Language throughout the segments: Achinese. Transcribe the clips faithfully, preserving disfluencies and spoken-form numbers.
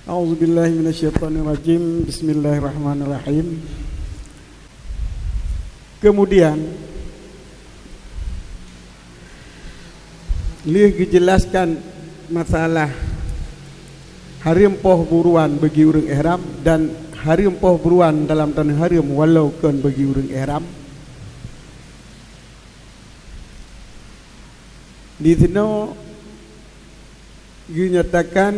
A'udzubillahi minasyaitonirrajim. Bismillahirrahmanirrahim. Kemudian, lheueh geujelaskan masalah hareuem poh buruan bagi ureuëng ihram dan hareuem poh buruan dalam tanoh hareuem walau kon bagi ureuëng ihram. Di sinoe geunyatakan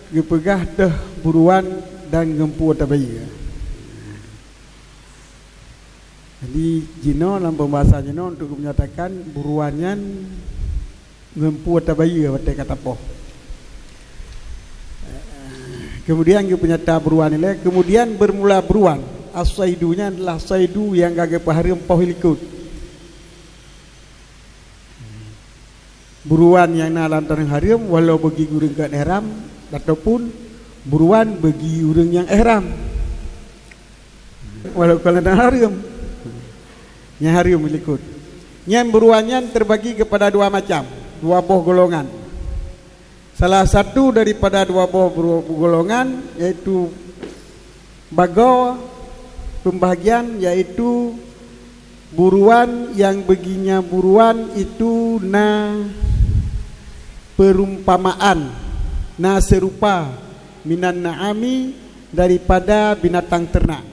geupeugah teuh buruan dan geumpu ata bayeue. Jadi, jinoe lam pembahasan jinoe untuk menyatakan buruan nyan geumpu ata bayeue watée ka tapoh. Kemudian geupeunyata buruan ilée, kemudian bermula buruan. As-saidu nyan adalah saidu nyang ka geupeuhareuem poh likot. Buruan nyang na lam tanoh hareuem walau bagi ureuëng kon ihram ataupun buruan bagi ureuëng nyang ihram walau kon lam tanoh hareuem. Nyang hareuem likot. Nyan buruan nyan terbagi kepada dua macam, dua boh golongan. Salah satu daripada dua boh bru-, golongan, yaitu bagoe pembahagian, yaitu buruan nyang beuginya buruan itu na perumpamaan, na serupa minan na'ami daripada binatang ternak.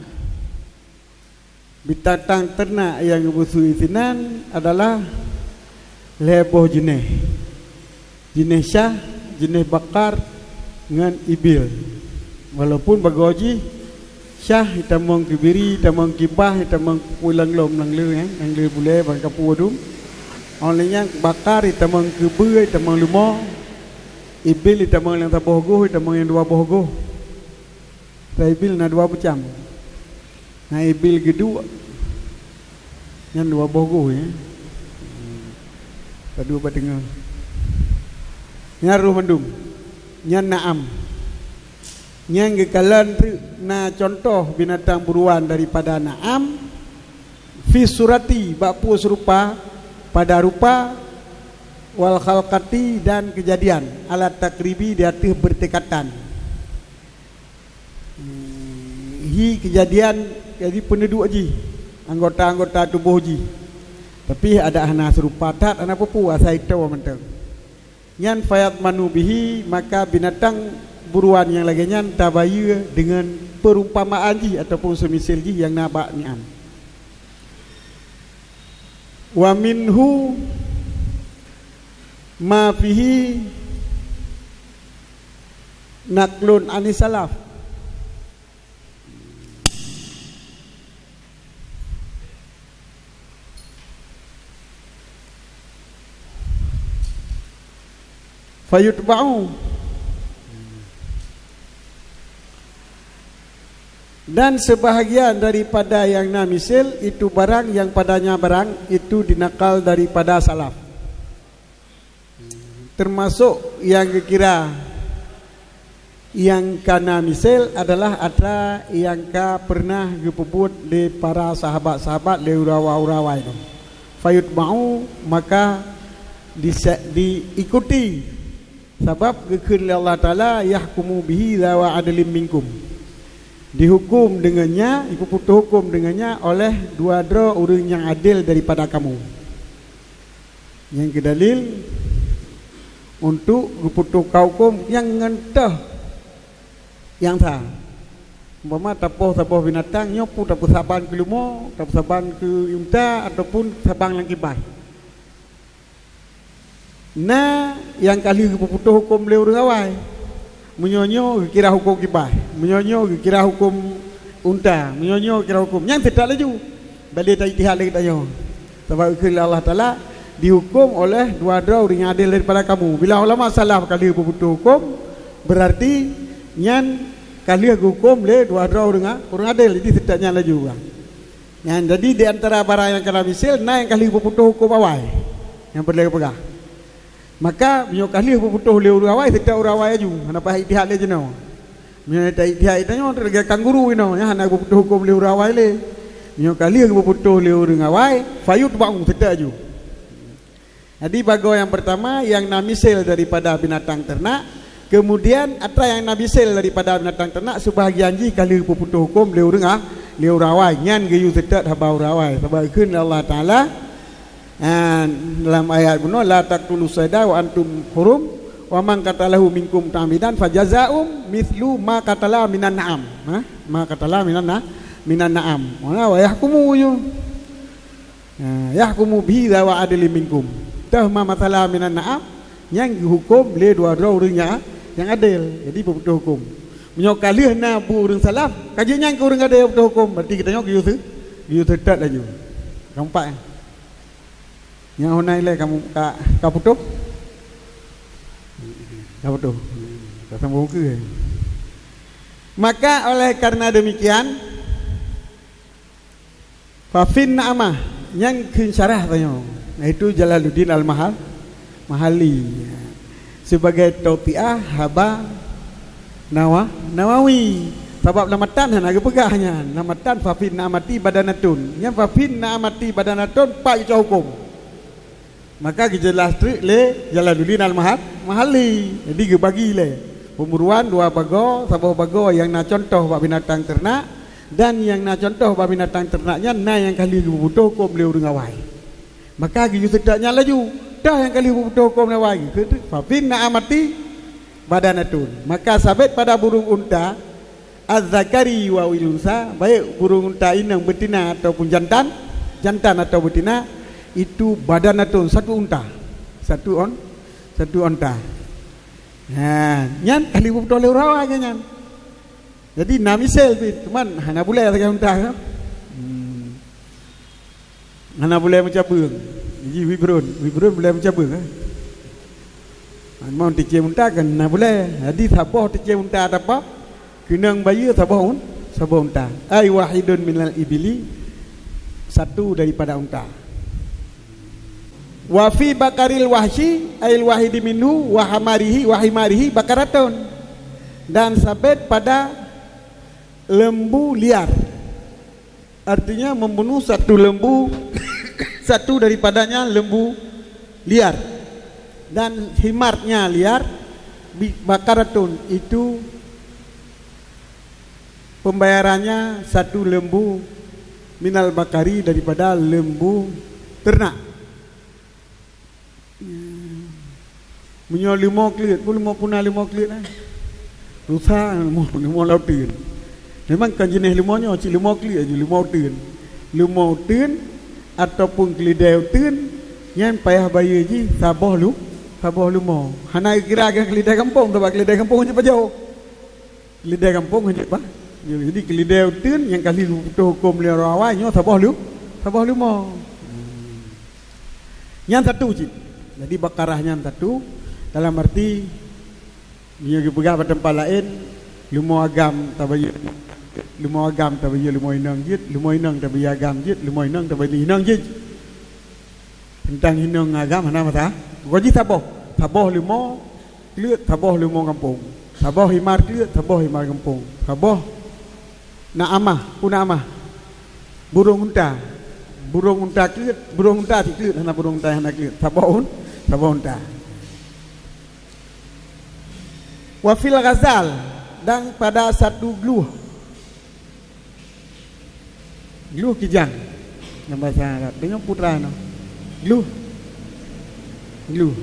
Binatang ternak nyang geubeusu sinan adalah lhée boh jeuneh. Jeuneh syah, jeuneh bakar ngon ibil. Walaupun bagoe jih syah, itamong keu biri, itamong keu bah, itamong keu pulang lom nang le, eh, nang le bulée ban kapu dum. Óh lheueh nyan bakar, itamong keu beue, itamong leumo. Ibil itamong nyang saboh goh, itamong nyang dua boh goh. Ibil na dua macam. Na ibil geuduek, nyan dua boh goh, ya. Padub bak teungoh. Nyan roh mandum. Nyan na'am. Nyan geukalon treuk na contoh binatang buruan daripada na'am, fi surati, bak peue seurupa, pada rupa, wal khalqati, dan keujadian, alat takribi, di ateueh beureudekatan. Hi keujadian, jadi peuneudok jih, anggota-anggota tuboh jih. Tapi adak hana seurupa that, hana peue-peue, asai toe mantong. Nyan fayadmanu bihi, maka binatang buruan nyang lagée nyan tabayeue deungon peurumpamaan jih ataupun seumisil jih nyang na bak nyan. Wa minhu ma fihi naqlun anis salaf. Fayutba'u. Dan sebahagian daripada nyang na misil itu barang nyang padanya barang itu dinakal daripada salaf. Teumasok nyang geukira nyang ka na misil adalah atra nyang ka peureunah geupeubuet lé para sahabat-sahabat lé ureuëng awai-ureuëng awai nyoe. Fayutba'u, maka dise-, diikuti. Sabab geukheun lé Allah Taala, "Yahkumu bihi zawa adlin minkum." Dihukum deungon nya, ipeuputôh huköm deungon nya oleh dua droe ureuëng nyang adil daripada kamu. Nyang keudalil untuk geuputôh ka huköm nyang ngon toh nyang sa. Umpama tapoh saboh binatang, nyoe peue tapeusaban keu leumo, tapeusaban keu unta, ataupun saban lam kiban. Na nyang ka lheueh geupeuputôh huköm lé ureuëng awai. Meunyoe nyoe geukira huköm kiban, meunyoe nyoe geukira huköm unta, meunyoe nyoe geukira huköm, nyan teutab laju. Bak lé ta-ijtihad lé geutanyoe. Sabab geukheun lé Allah Taala, "Dihuköm oleh dua droe ureuëng nyang adil daripada kamu." Bila ulama salaf ka lheueh peuputôh huköm, beurarti nyan ka lheueh geuhuköm lé dua droe ureuëng a-, ureuëng adil. Jadi, teutab nyan laju, kan. Nyan, jadi di antara barang nyang ka na misil, na nyang ka lheueh peuputôh huköm awai. Nyang peureulée geupeugah. Maka, meunyoe ka lheueh peuputôh lé ureuëng awai, teutab ureuëng awai laju. Hana payah ijtihad lé jinoe. Meunyoe ta-ijtihad tanyoe, lagée kanguru inoe, nyan hana peuputôh huköm lé ureuëng awai lé. Meunyoe ka lheueh peuputôh lé ureuëng awai, fayutba'u, teutab laju. Jadi, bagoe nyang peurtama, nyang na misil daripada binatang teurenak, Kemudian atra nyang na bisel daripada binatang ternak, sebahagian jih ka lheueh geuputôh huköm lé ureuëng a-, lé ureuëng awai, nyan geuyue seutôt haba ureuëng awai. Sabab geukheun lé Allah Taala, ah, dalam ayat bunoe, "La taqtulus saida wa antum hurum, wa man qatalahu minkum muta'ammidan fajazaa'un mitslu ma qatala minan na'am." Ha? Ma qatala minan na-, minan na'am. Mana wa yahkumu yu. Ha, yahkumu bihi zawa adlin minkum. Teuh ma qatala minan na'am, nyang geuhuköm lé dua droe ureuëng nyang, nyang adil. Jadi, beuputôh huköm. Meunyoe ka lheueh na bu ureuëng salaf, ka jeuet nyan keu ureuëng adil beuputôh huköm, berarti geutanyoe geuyue seu-, geuyue seutôt laju. Keumpat, eh. Nyang honai lé kamu ka, ka putôh? Ka putôh. Ka sambung ke? Maka oleh karena demikian, Fafin Na'amah nyang kheun syarah tanyoe, yaitu Jalaluddin Al-Mahal-, Mahalli, sebagai tautiah haba Nawa-, Nawawi. Sabab lam matan hana geupeugah nyan. Lam matan fafin na'amati badanatun. Nyan fafin na'amati badanatun pat geucok huköm. Maka geujeulaih treuk lé Jalaluddin Al-Mahal-, Mahalli. Jadi geubagi lé peuburuan dua bagoe, saboh bagoe nyang na cuntoh bak binatang teurenak dan nyang na cuntoh bak binatang teurenak nyan na nyang ka lheueh geuputôh huköm lé ureuëng awai. Maka geuyue seutôt nyan laju. Teuh nyang ka lheueh geuputôh huköm lé awai, geukheun treuk, "Fafin na'amati badanatun." Maka sabet pada burung unta, Az-zakari wa il unsa, baik burung unta inong beutina ataupun jantan, jantan atau beutina, itu badanatun, satu unta. Satu on-, satu unta. Ha, nyan ka lheueh beutôi lé ureuëng awai nyan. Jadi na misel pih, cuman hana bulée sagai unta, kan? Hmm. Hana bulée meucabeueng. Ji wibron, wibron bulée meucabeueng, eh. Memang ticém unta kan hana bulée. Jadi saboh ticém unta tapa, keunong bayeue saboh un-, saboh unta. Ai wahidun minal ibili, satu daripada unta. Wa fi bakaril wahsyi, ail wahidi minhu, wa hamarihi, wa himarihi bakaratun. Dan sabet pada lembu liar. Artinya membunuh satu lembu, satu daripadanya lembu liar, dan himarnya liar, bi-, bakaratun, itu pembayarannya satu lembu minal bakari, daripada lembu ternak. Meunyoe leumo kleuet, peue leumo puna leumo kleuet, eh? Rusa leumo, leumo lauteun. Memang kon jeunèh leumo nyoe, cit leumo kleuet aju, leumo uteuen. Leumo uteuen ataupun keulidai uteuen, nyan payah bayeue jih saboh lu-, saboh leumo. Hana geukira ngon keulidai gampông, sabab keulidai gampông jih pajoh. Keulidai gampông hanjeuet bah. Jadi keulidai uteuen nyang ka lheueh geuputôh huköm lé ureuëng awai nyoe saboh lu-, saboh leumo. Nyan satu cit. Jadi bakarah nyan satu dalam arti nyoe geupeugah bak teumpat laén, leumo agam tabayeue, leumo agam tabayeue leumo inong jeuet, leumo inong tabayeue agam jeuet, leumo inong tabayeue inong jeuet. Teuntang inong agam hana masalah. Pokok jih saboh. Saboh leumo kleuet, saboh leumo gampông. Saboh himar kleuet, saboh himar gampông. Saboh na'amah, peue na'amah? Burông unta. Burông unta kleuet, burông unta cit kleuet, hana burông unta hana kleuet. Saboh un-, saboh unta. Wa fil ghazal, dan pada satu gluh. Gluh kijang. Dalam bahasa Arab. Deungon putra nyoe. Gluh. Gluh.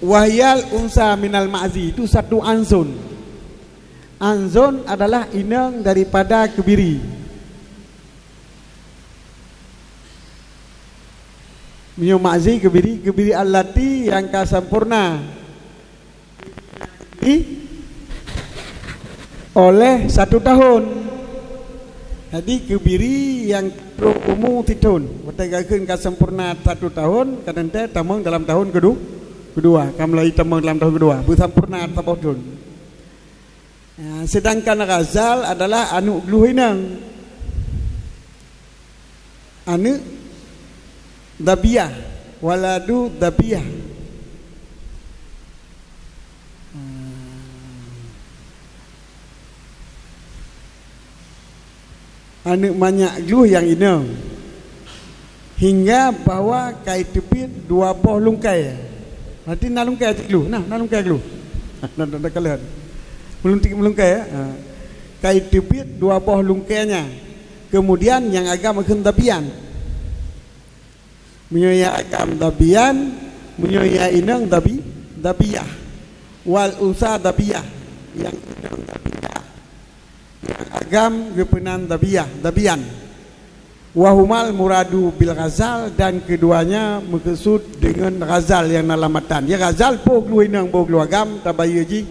Wahyal unsa minal ma'zi. Itu satu anzun. Anzun adalah inong daripada keubiri. Meunyoe ma'zi keubiri, keubiri allati nyang ka sempurna. Di oleh satu tahun. Jadi keubiri nyang trok umu sithon. Watée geukheun ka sempurna satu tahun, ka teuntée tamong dalam tahun kedu-, kedua. Ka mulai tamong dalam tahun kedua. Beusempurna saboh thon. Ya, sedangkan ghazal adalah aneuk gluh inong. Aneuk dhabiah, waladu dhabiah. Aneuk manyak gluh nyang inong. Hingga bahwa ka jiteubiet dua boh lungkai. Berarti na lungkée cit glue, nah, na lungkée glue. Nah, nah, nah, kalian. Meulungkée, meulungkée, ya. Ha. Ka iteubiet dua boh lungkée nyan. Kemudian nyang agam kheun dabian. Meunyoe nyang agam dabian, meunyoe nyang inong dabi-, dabiyah. Wal unsa dabiyah. Nyang inong dabiyah. Nyang agam geupeunan dabiyah, dabian. Wa humal muradu bil ghazal, dan keduanya meukeusud deungon ghazal nyang na lam matan. Ya, ghazal boh glue inong, boh glue agam, tabayeue jih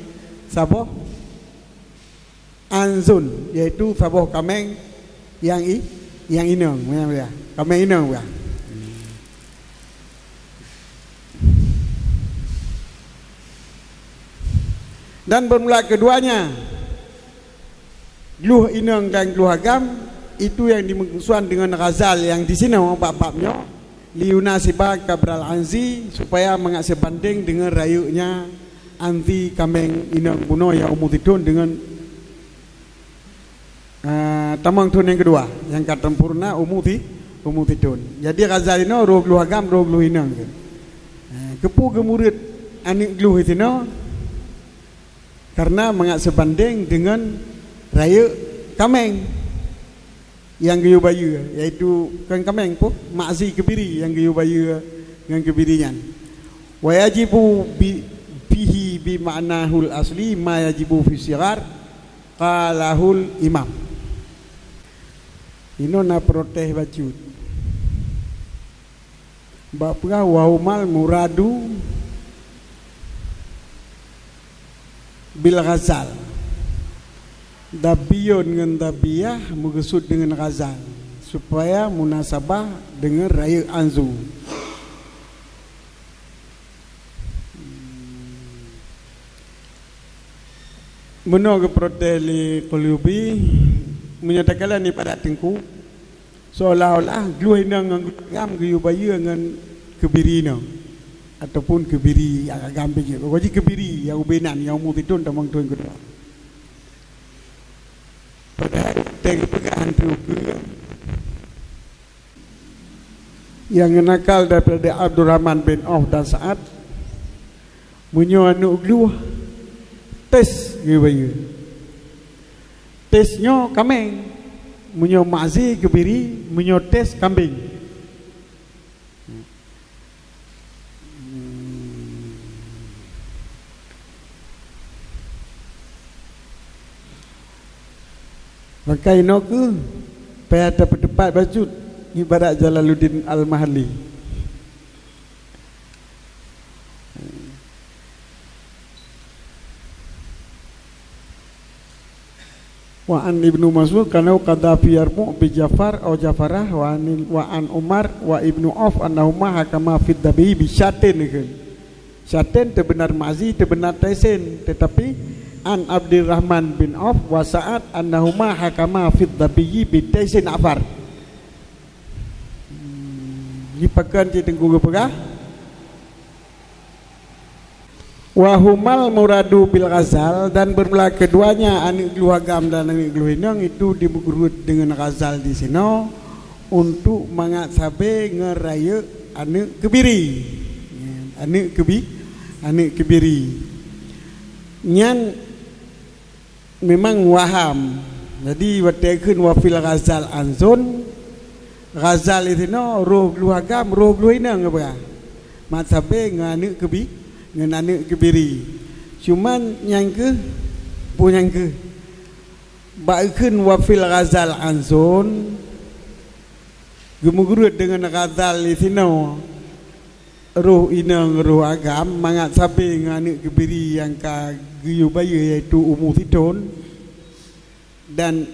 saboh anzun, yaitu saboh kaméng nyang i-, nyang inong, ya, ya. Kaméng inong, ya. Dan bermula keduanya, glue inong dan glue agam, itu yang dimaksud dengan ghazal yang di sinoe bak bab nyoe, liyunasiba kabral anzi, supaya mangat seubandeng dengan rayeuknya anzi kaméng inong bunoe nyang umu sithon dengan Ah, tamong thon nyang keudua, nyang ka sempurna umu si-, umu sithon. Jadi, ghazal inoe roh glue agam, roh glue inong. Ah, keupeue geumurot aneuk glue sinoe? Karena mangat seubandeng deungon rayeuk kaméng nyang geuyue bayeue, yaitu kon kaméng pih, makzi keubiri nyang geuyue bayeue ngon keubiri nyan. Wa yajibu bi-, bihi bi ma'nahul asli ma yajibu fi shighar, qalahul imam. Inoe na protes bacut. Bak peugah wa humal muradu bil ghazal. Dabion ngon dabiyah meukeusud deungon ghazal, supaya munasabah deungon rayeuk anzu. Meunoe geuprotes lé Qurtubi, meunyoe takalon ibarat teungku, seolah-olah glue inong ngon glue agam geuyue bayeue ngon keubiri inoe, ataupun keubiri nyang agam pih jeuet. Pokok jih keubiri nyang ubé nan, nyang umu sithon tamong thon keudua. Padahai teupeugah han teuukeue. Nyang nakal daripada Abdurrahman bin Auf dan Sa'ad, meunyoe aneuk glue, tes geubayeue. Tes nyoe kaméng, meunyoe makzi keubiri, meunyoe tes kambeng. Maka inoe kheueh payah tapeuteupat bacut ibarat Jalaluddin Al-Mahalli. Wa an Ibnu Mas'ud, kana qadha fi Yarmuk bi Jafar au Jafarah, wa an, wa an Umar wa Ibnu Auf annahuma hakama fid dhabi bi syatin, kheun. Syatin teubeuna makzi, teubeuna tesen, tetapi an Abdurrahman bin Auf wa Sa'ad annahuma hakama fid dhabi bi tesen afar. Hmm, jipakon cit teungku geupeugah. Wa humal muradu bil ghazal, dan bermula keduanya, aneuk glue agam dan aneuk glue inong, itu dimeugurut deungon ghazal di sinoe untuk mangat sabe ngon rayeuk aneuk keubiri. Aneuk keubi-, aneuk keubiri. Nyan memang waham. Jadi, watée kheun wa fil ghazal anzun, ghazal di sinoe roh glue agam, roh glue inong geupeugah. Mat sabe ngon aneuk keubi-, ngon aneuk keubiri. Cuman nyang kheueh, peue nyang kheueh? Bak kheun wa fil ghazal anzun, geumeugeurot deungon ghazal di sinoe, roh inong, roh agam, mangat sabe ngon aneuk keubiri nyang ka geuyue bayeue, yaitu umu sithon. Dan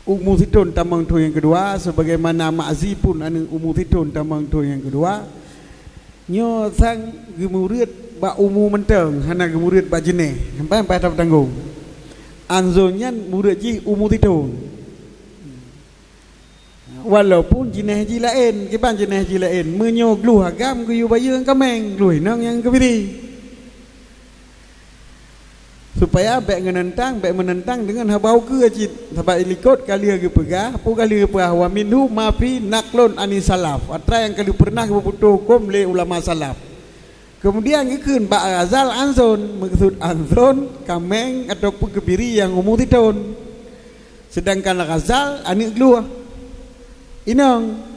umu sithon tamong thon nyang keudua, sebagaimana makzi pun aneuk umu sithon tamong thon nyang keudua. Nyoe sang geumurot bak umu mantong, hana geumurot bak jeuneh. Sampai, sampai tatanggong. Anzon nyan murot jih umu sithon. Walaupun jeuneh jih laén, kiban jeuneh jih laén. Meunyoe glue agam geuyue bayeue ngon kaméng, glue inong nyang keubiri. Supaya bék ngeunentang, bék meunentang deungon haba ukeue cit. Sabab likot ka lheueh geupeugah, peue ka lheueh geupeugah, wa minhu ma fi naqlun anis salaf. Atra nyang ka lheueh peureunah geupeutoh huköm lé ulama salaf. Keumudian geukheun bak ghazal anzon, meukeusut anzon kaméng ataupun keubiri nyang umu sithon. Seudangkan ghazal aneuëk glueh inong.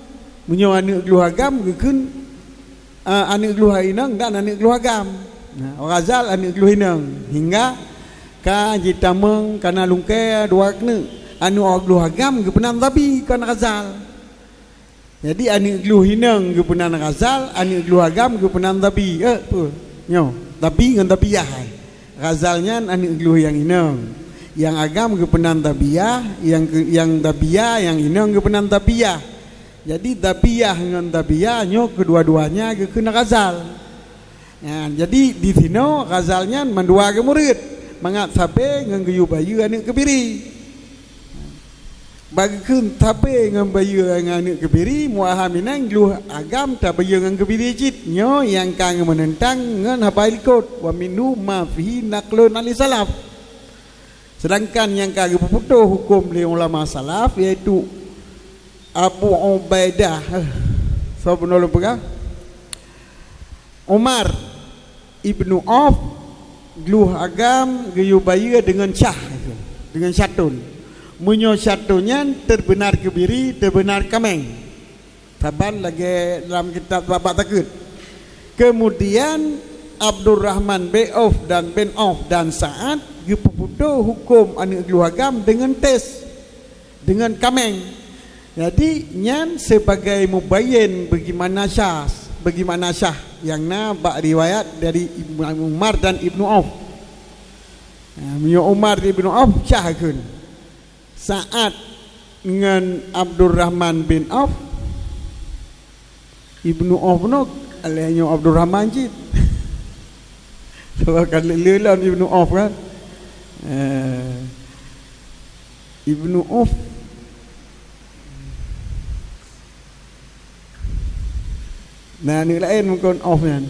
Meunyoe aneuëk glueh agam geukheun, a, aneuëk glueh inong dan aneuëk glueh agam. Nah, ghazal aneuëk glueh inong, hingga ka jitamong kana lungkée dua keuneuk. Aneuëk glueh agam geupeunan zabi, kon ghazal. Jadi, aneuëk glueh inong geupeunan ghazal, aneuëk glueh agam geupeunan zabi. Eh, peue? Nyoe, zabi ngon zabiyah, hai. Ghazal nyan aneuëk glueh nyang inong. Nyang agam geupeunan zabiyah, nyang ke-, nyang zabiyah, nyang inong geupeunan zabiyah. Jadi, zabiyah ngon zabiyah nyoe keudua-duanya geukheun ghazal. Nyan, jadi disinoe ghazal nyan mandua geumurit, mangat sabe ngon geuyue bayeue aneuëk keubiri. Bak geukheun sabe ngon bayeue ngon aneuëk keubiri, muaham inong glueh agam tabayeue ngon keubiri cit. Nyoe nyang ka geumeunentang ngon haba likot, wa minhu ma fihi naqlun anis salaf. Seudangkan nyang ka geupeuputôh huköm lé ulama salaf, yaitu Abu Ubaidah, eh, soe bunoe lôn peugah? Umar ibnu Auf, glueh agam geuyue bayeue deungon syah, deungon syatun. Meunyoe syatun nyan teubeunar keubiri, teubeunar kaméng. Saban lagée lam kitab Babak Takeuet. Keumudian, Abdurrahman bin Auf dan bin Auf dan Sa'ad geupeuputôh huköm aneuëk glueh agam deungon tes, deungon kaméng. Jadi, nyan sibagai mubayen bagaimana syah, bagaimana syah nyang na bak riwayat dari Ibnu Umar dan Ibnu Auf. Nah, meunyoe Umar dan Ibnu Auf, syah kheun. Sa'ad ngon Abdurrahman bin Auf, Ibnu Auf nyoe, alah nyoe Abdurrahman cit. Sebab kan le-, le lom Ibnu Auf kan. Eh, Ibnu Auf. Nah, aneuëk laén mungken Auf nyan.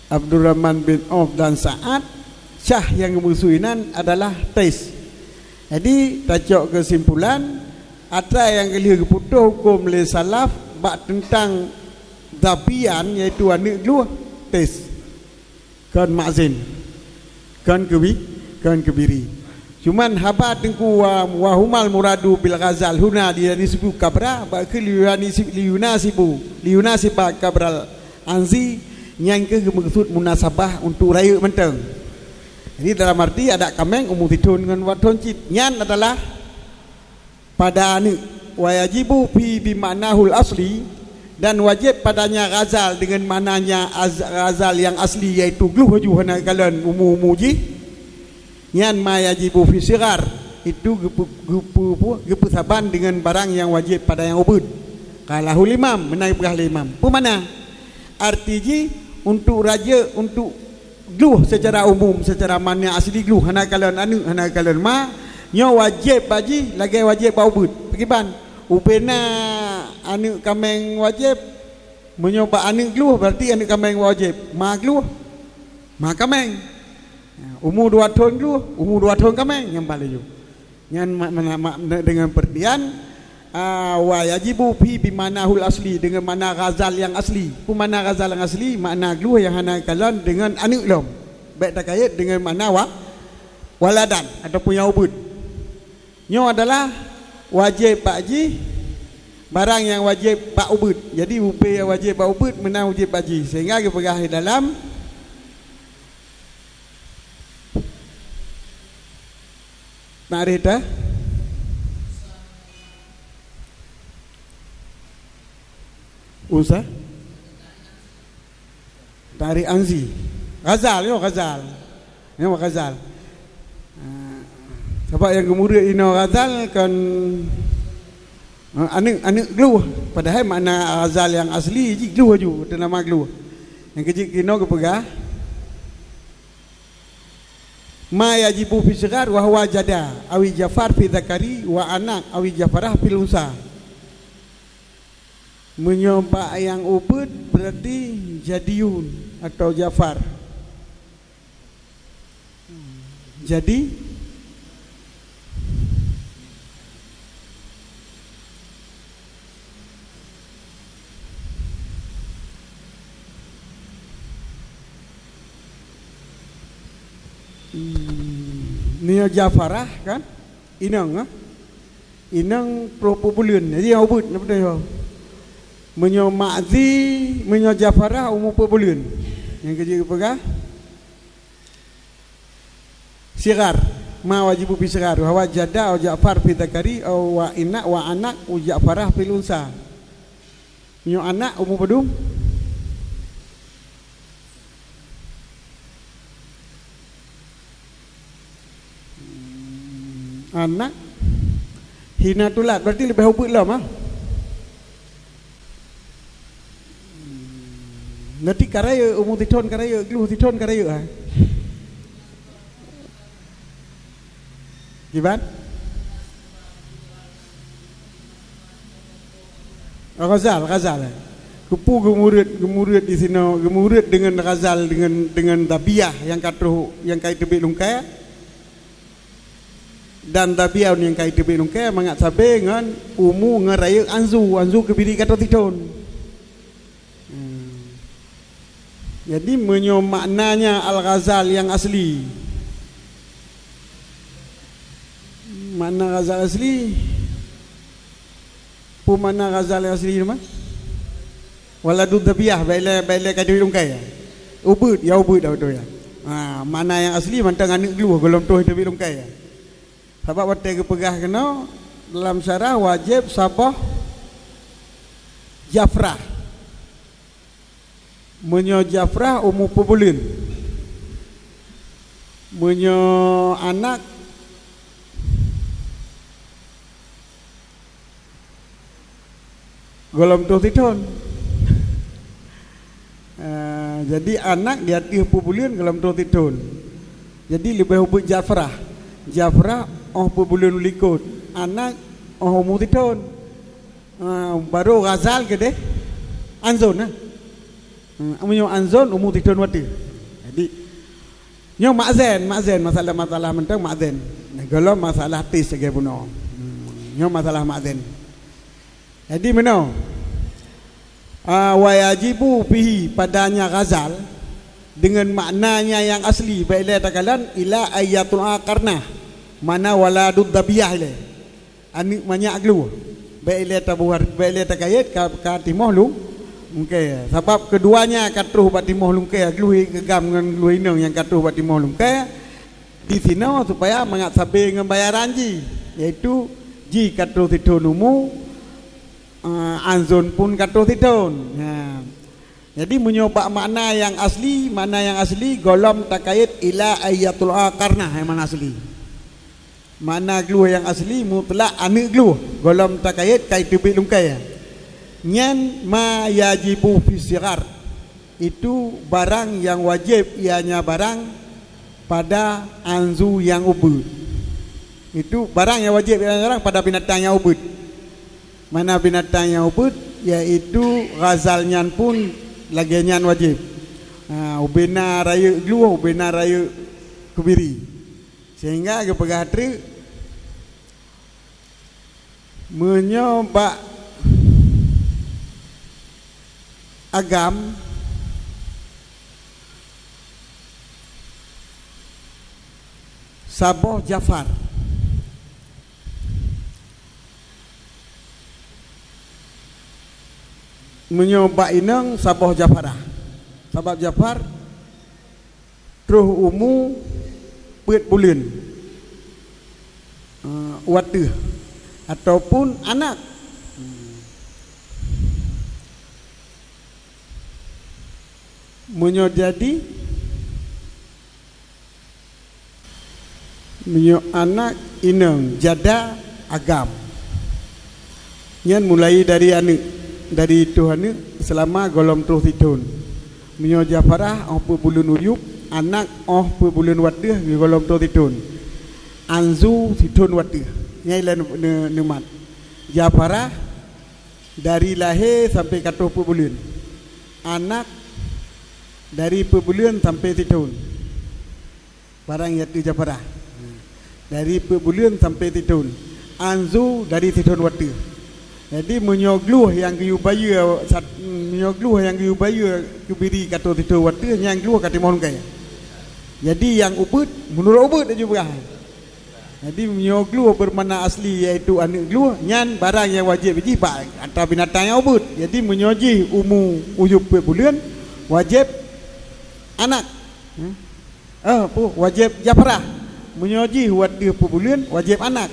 Abdurrahman bin Auf dan Sa'ad, syah nyang geumaksud inan adalah tes. Jadi, tacok keusimpulan, atra nyang ka lheueh geuputôh huköm lé salaf bak teuntang zabiyan, yaitu aneuëk glueh, tes. Kon mazen. Kon keubi-, kon keubiri. Cuman haba teungku wa, wa humal muradu bil ghazal huna di, di suku kabra, bak keu liunasi, liunasibu, liunasiba kabral anzi, nyan keuh geumeukeusut munasabah untuk rayeuk mantong. Jadi, dalam arti adak kaméng umu sithon ngon dua thon cit. Nyan adalah pada aneuëk, wa yajibu fi bi ma'nahul asli, dan wajéb padanya ghazal deungon maknanya az-, ghazal nyang asli, yaitu glueh laju hana kalon umu-umu jih, nyan ma yajibu fi sighar, itu geupeu-, geupeu-, geupeusaban deungon barang nyang wajéb pada nyang ubeuet. Qalahul imam, meunan geupeugah lé imam. Peue makna? Arti jih, untuk rayeuk, untuk glueh secara umum, secara makna asli glueh, hana kalon aneuëk, hana kalon ma, nyoe wajéb bak jih lagée wajéb bak ubeuet. Pakriban? Ubena aneuëk kaméng wajéb, meunyoe bak aneuëk glueh, berarti aneuëk kaméng wajéb. Ma glueh, ma kaméng. Umu dua thon glueh, umu dua thon kaméng, nyang paléng jeuet. Nyan ma-, ma-, ma-, deungon peurtian, a, wa yajibu fi bi ma'nahul asli, deungon makna ghazal nyang asli. Peue makna ghazal nyang asli? Makna glueh nyang hana kalon deungon aneuëk lom. Bék takayét deungon makna wa-, waladan ataupun nyang ubeuet. Nyoe adalah wajéb bak jih barang nyang wajéb bak ubeuet. Jadi, ubé nyang wajéb bak ubeuet meunan wajéb bak jih. Sehingga geupeugah di dalam Takrif tah? Unsa? Takrif anzi. Ghazal, yo, Ghazal. Yo, Ghazal. Ah, sabab nyang geumurit inoe Ghazal kon, ah, aneuëk, aneuëk glueh. Padahai makna Ghazal nyang asli jih glueh laju, teuh nama glueh. Nyang keuh jeuet keunoe geupeugah, ma yajibu fi sighar wa huwa jada, awi jafar fi zakari wa anak, awi jafarah fil unsa. Meunyoe bak nyang ubeuet, berarti jadiyun atau jafar. Jadi, Hmm, nyoe Jafarah kan? Inong, ha? Inong troh peubuleuen. Jadi nyang ubit, apa tu? Meunyoe Ma'zi, meunyoe Jafarah umu peubuleuen. Nyang keujeuet geupeugah, sighar, ma yajibu fi sighar, wa huwa jada au Ja'far fi dzakari au wa ina wa anak u Ja'farah fil unsa. Nyoe anak umu padum? Anak hina tulat, berarti leubeh ubit lom, ah. Nanti ka rayeuk, umu sithon ka rayeuk, glue sithon ka rayeuk, ah. Kiban? Ghazal, Ghazal. Keupeue geumurit, geumurit di sinoe, geumurit deungon Ghazal, deungon, deungon Dhabiah nyang ka troh, nyang ka jiteubiet lungkée? Dan Dhabiah nyang ka jiteubiet lungkée mangat sabe ngon umu ngon rayeuk anzu, anzu keubiri ka troh sithon. Hmm. Jadi, meunyoe maknanya Al-Ghazal nyang asli, makna Ghazal asli, peue makna Ghazal nyang asli teuma? Waladud Dhabiah, bèk lé, bèk lé ka jiteubiet lungkée. Ubit, ya ubit dah beutôi ya. Ha, makna nyang asli mantong aneuk glue gohlom troh jiteubiet lungkée. Sabab watée geupeugah keunoe dalam syarah wajéb saboh Jafrah. Meunyoe Jafrah umu peubuleuen, meunyoe anak gohlom troh sithon. Ah, jadi anak di ateueh peubuleuen gohlom troh sithon. Jadi leubeh ubit Jafrah. Jafrah óh peubuleuen likot, anak óh umu sithon. Ah, baru Ghazal keudeh anzon, nah. Hmm, meunyoe anzon umu sithon watèe. Jadi, nyoe makzen, makzen, masalah-masalah mantong makzen. Nah, gohlom masalah tis lagèe bunoe. Hmm, nyoe masalah makzen. Jadi, meunoe. Ah, wa yajibu fihi, padanya Ghazal, deungon maknanya nyang asli, bèk lé takalon, ila ayyatul qarnah, makna waladud dhabiah ilée. Aneuk manyak glue. Bèk ilée tabuhar, bèk ilée takayét ka, ka timoh lung-, lungkée. Sabab keuduanya ka troh bak timoh lungkée, glue geugam ngon glue inong nyang ka troh bak timoh lungkée. Di sinoe supaya mangat sabe ngon bayaran jih, yaitu jih ka troh sithon umu, eh, anzon pun ka troh sithon. Nah. Jadi, meunyoe bak makna nyang asli, makna nyang asli gohlom takayét ila ayyatul qarnah, nyang makna asli. Makna glue nyang asli mutlak aneuk glue, gohlom takayét ka jiteubiet lungkée. Nyan ma yajibu fi sighar, itu barang nyang wajéb, ianya barang pada anzu nyang ubit. Itu barang nyang wajéb, ianya barang pada binatang nyang ubit. Mana binatang nyang ubit, yaitu ghazal nyan pun lagée nyan wajéb. Ha, ubena rayeuk glue, ubena rayeuk keubiri. Sehingga geupeugah treuk, meunyoe bak agam saboh Jafar. Meunyoe bak inong saboh Jafarah. Sabab Jafar troh umu peuet buleuen, eh, wateuh ataupun anak. Meunyoe jadi, meunyoe anak inong jada agam, nyan mulai dari aneuk, dari troh aneuk seulama gohlom troh sithon. Meunyoe Jafarah óh peuet buleuen uyueb, anak óh peuet buleuen wateuh gohlom troh sithon. Anzu sithon wateuh. Nyan ilée neu-, neu-, neumat. Jafarah dari lahé sampai ka troh peuet buleuen. Anak dari peuet buleuen sampai sithon. Barang nyang ateueh Jafarah. Dari peuet buleuen sampai sithon. Anzu dari sithon wateuh. Jadi, meunyoe glue nyang geuyue bayeue sat-, meunyoe glue nyang geuyue bayeue keubiri ka troh sithon wateuh, nyan glue ka timoh lungkée. Jadi nyang ubit, meunurot ubit laju peugah. Jadi meunyoe glôh beumakna asli, yaitu aneuëk glôh, nyan barang nyang wajéb jih bak atra binatang nyang ubit. Jadi meunyoe jih umu tujoh peuet buleuen, wajéb anak. Hmm? Eh, peue, wajéb jafrah. Meunyoe jih u ateueh peuet buleuen, wajéb anak.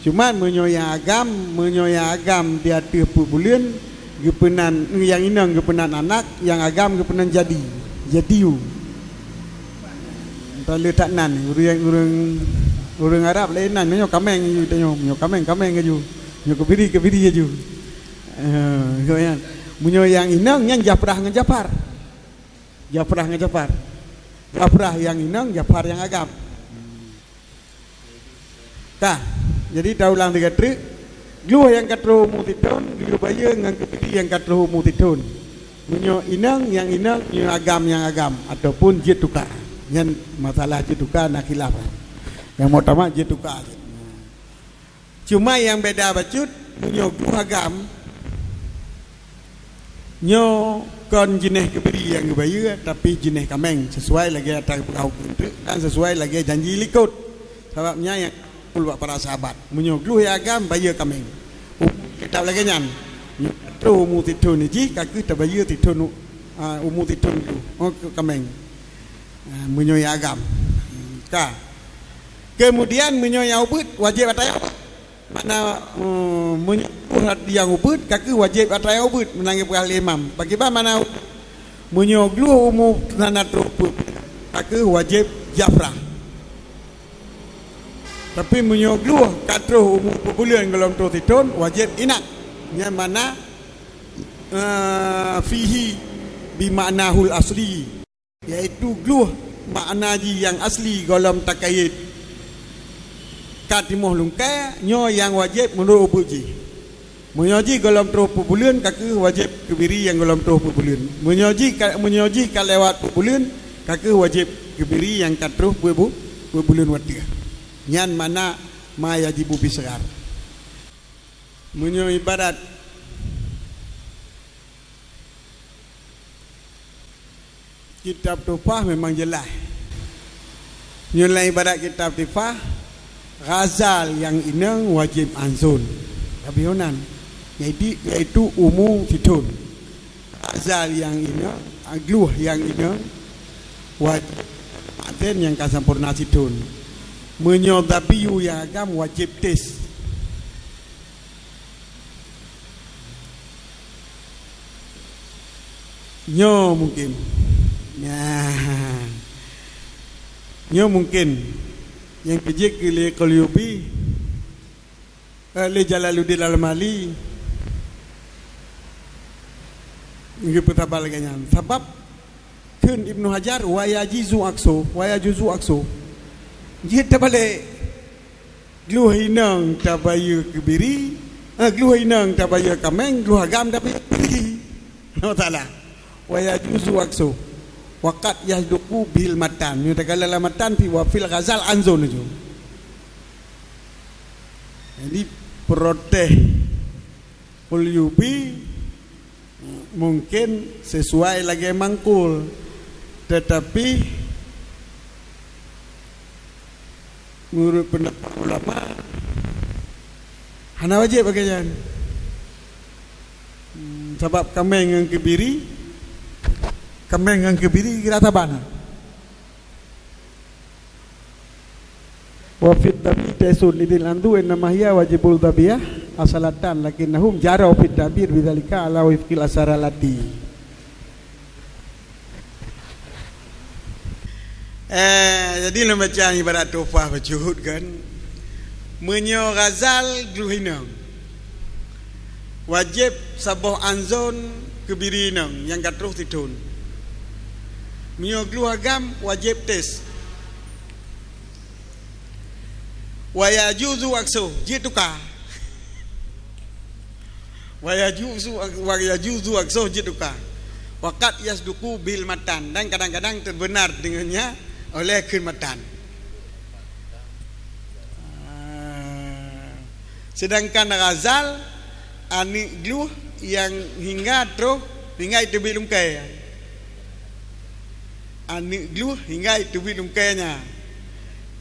Cuman meunyoe nyang agam, meunyoe nyang agam di ateueh peuet buleuen, geupeunan, nyang inong geupeunan anak, nyang agam geupeunan jadi. Jadi u. Entah le that nan, ureuëng, ureuëng, ureuëng Arab laén nan, meunyoe kaméng laju tanyoe, meunyoe kaméng, kaméng laju. Meunyoe keubiri, keubiri laju. Eh, meunyoe nyang inong nyan jafrah ngon jafar. Jafrah ngon jafar. Jafrah nyang inong, jafar nyang agam. Ka. Jadi taulang tiga treuk. Glôh nyang ka troh umu sithon, geuyue bayeue ngon keubiri nyang ka troh umu sithon. Meunyoe inong, nyang inong, meunyoe agam, nyang agam, ataupun jeuet tuka. Nyan masalah jeuet tuka na khilaf. Nyang muktamad jeuet tuka. Cuma nyang beda bacut, meunyoe glôh agam, nyoe kon jeunèh keubiri nyang geubayeue, tapi jeunèh kaméng, sesuai lagée atra geupeugah ukeue teuk dan sesuai lagée janji likot. Sabab nyan nyang peugah bak para sahabat, meunyoe glôh nyang agam, bayeue kaméng. Kitab lagée nyan, nyoe troh umu sithon jih, ka kheueh tabayeue sithon u-, a, umu sithon glôh, oh, kaméng. A, meunyoe nyang agam. Ka. Keumudian, meunyoe nyang ubit, wajéb atra nyang ubit. Makna, eh, meunyoe glôh nyang ubit, ka kheueh wajéb atra nyang ubit, meunan geupeugah lé imam. Pakriban makna, meunyoe glôh umu hana troh peuet, ka kheueh wajéb jafrah. Tapi meunyoe glôh ka troh umu peuet buleuen gohlom troh sithon, wajéb inak. Nyan makna, eh, fihi bi maknahul asli. Yaitu glôh makna jih nyang asli gohlom takayét ka timoh lungkée, nyoe nyang wajéb meunurot ubit jih. Meunyoe jih gohlom troh peuet buleuen, ka kheueh wajéb keubiri nyang gohlom troh peuet buleuen. Meunyoe jih ka, meunyoe jih ka lewat peuet buleuen, ka kheueh wajéb keubiri nyang ka troh peuet bu-, peuet buleuen watée. Nyan makna ma yajibu fi shaghar. Meunyoe ibarat kitab Tuhfah memang jeulaih. Nyoe laén ibarat kitab Tuhfah, ghazal nyang inong wajéb anzon. Tapi yonan, yaitu, yaitu umu sithon. Ghazal nyang inong, glôh nyang inong, wajéb anzon nyang ka sampoereuna sithon. Meunyoe zabiyu nyang agam wajéb tes. Nyoe mungkin. Nah. Nyoe mungkin nyang keujeuet keu lé Qalyubi, eh, lé Jalaluddin Al-Mahalli geupeusaban lagée nyan. Sabab kheun Ibnu Hajar, "Wa yajizu aksu, wa yajuzu aksu." Jeuet tabalek. Glôh inong tabayeue keubiri, eh, glôh inong tabayeue kaméng, glôh agam tabayeue keubiri. Nama salah? Wa yajuzu aksu. Wa qad yasduqu bil matan. Nyoe tagala lam matan fi wa fil ghazal anzon nyoe. Jadi, protes Qalyubi mungkin sesuai lagée mangkul, tetapi meunurot peundapat ulama hana wajéb lagée nyan. Hmm, sabab kaméng ngon keubiri, kaméng ngon keubiri geura saban. Wa fit tabi taisun idil andu innama hiya wajibul dhabiyah asalatan, lakinnahum jaraw fit tabir bidzalika ala wifqil asar allati. Eh, jadi lôn baca ibarat Tuhfah bacut kan. Meunyoe ghazal glôh inong, wajéb saboh anzon keubiri inong nyang ka troh sithon. Meunyoe glôh agam, wajéb tes. Wa yajuzu aksu, jeuet tuka. Wa yajuzu, wa yajuzu aksu, jeuet tuka. Wa qad yasduqu bil matan, dan kadang-kadang teubeunar deungon nya oleh kheun matan. Ah. Sedangkan ghazal, aneuëk glôh nyang hingga troh, hingga teubiet lungkée. Aneuk glôh hingga teubiet lungkée nyan.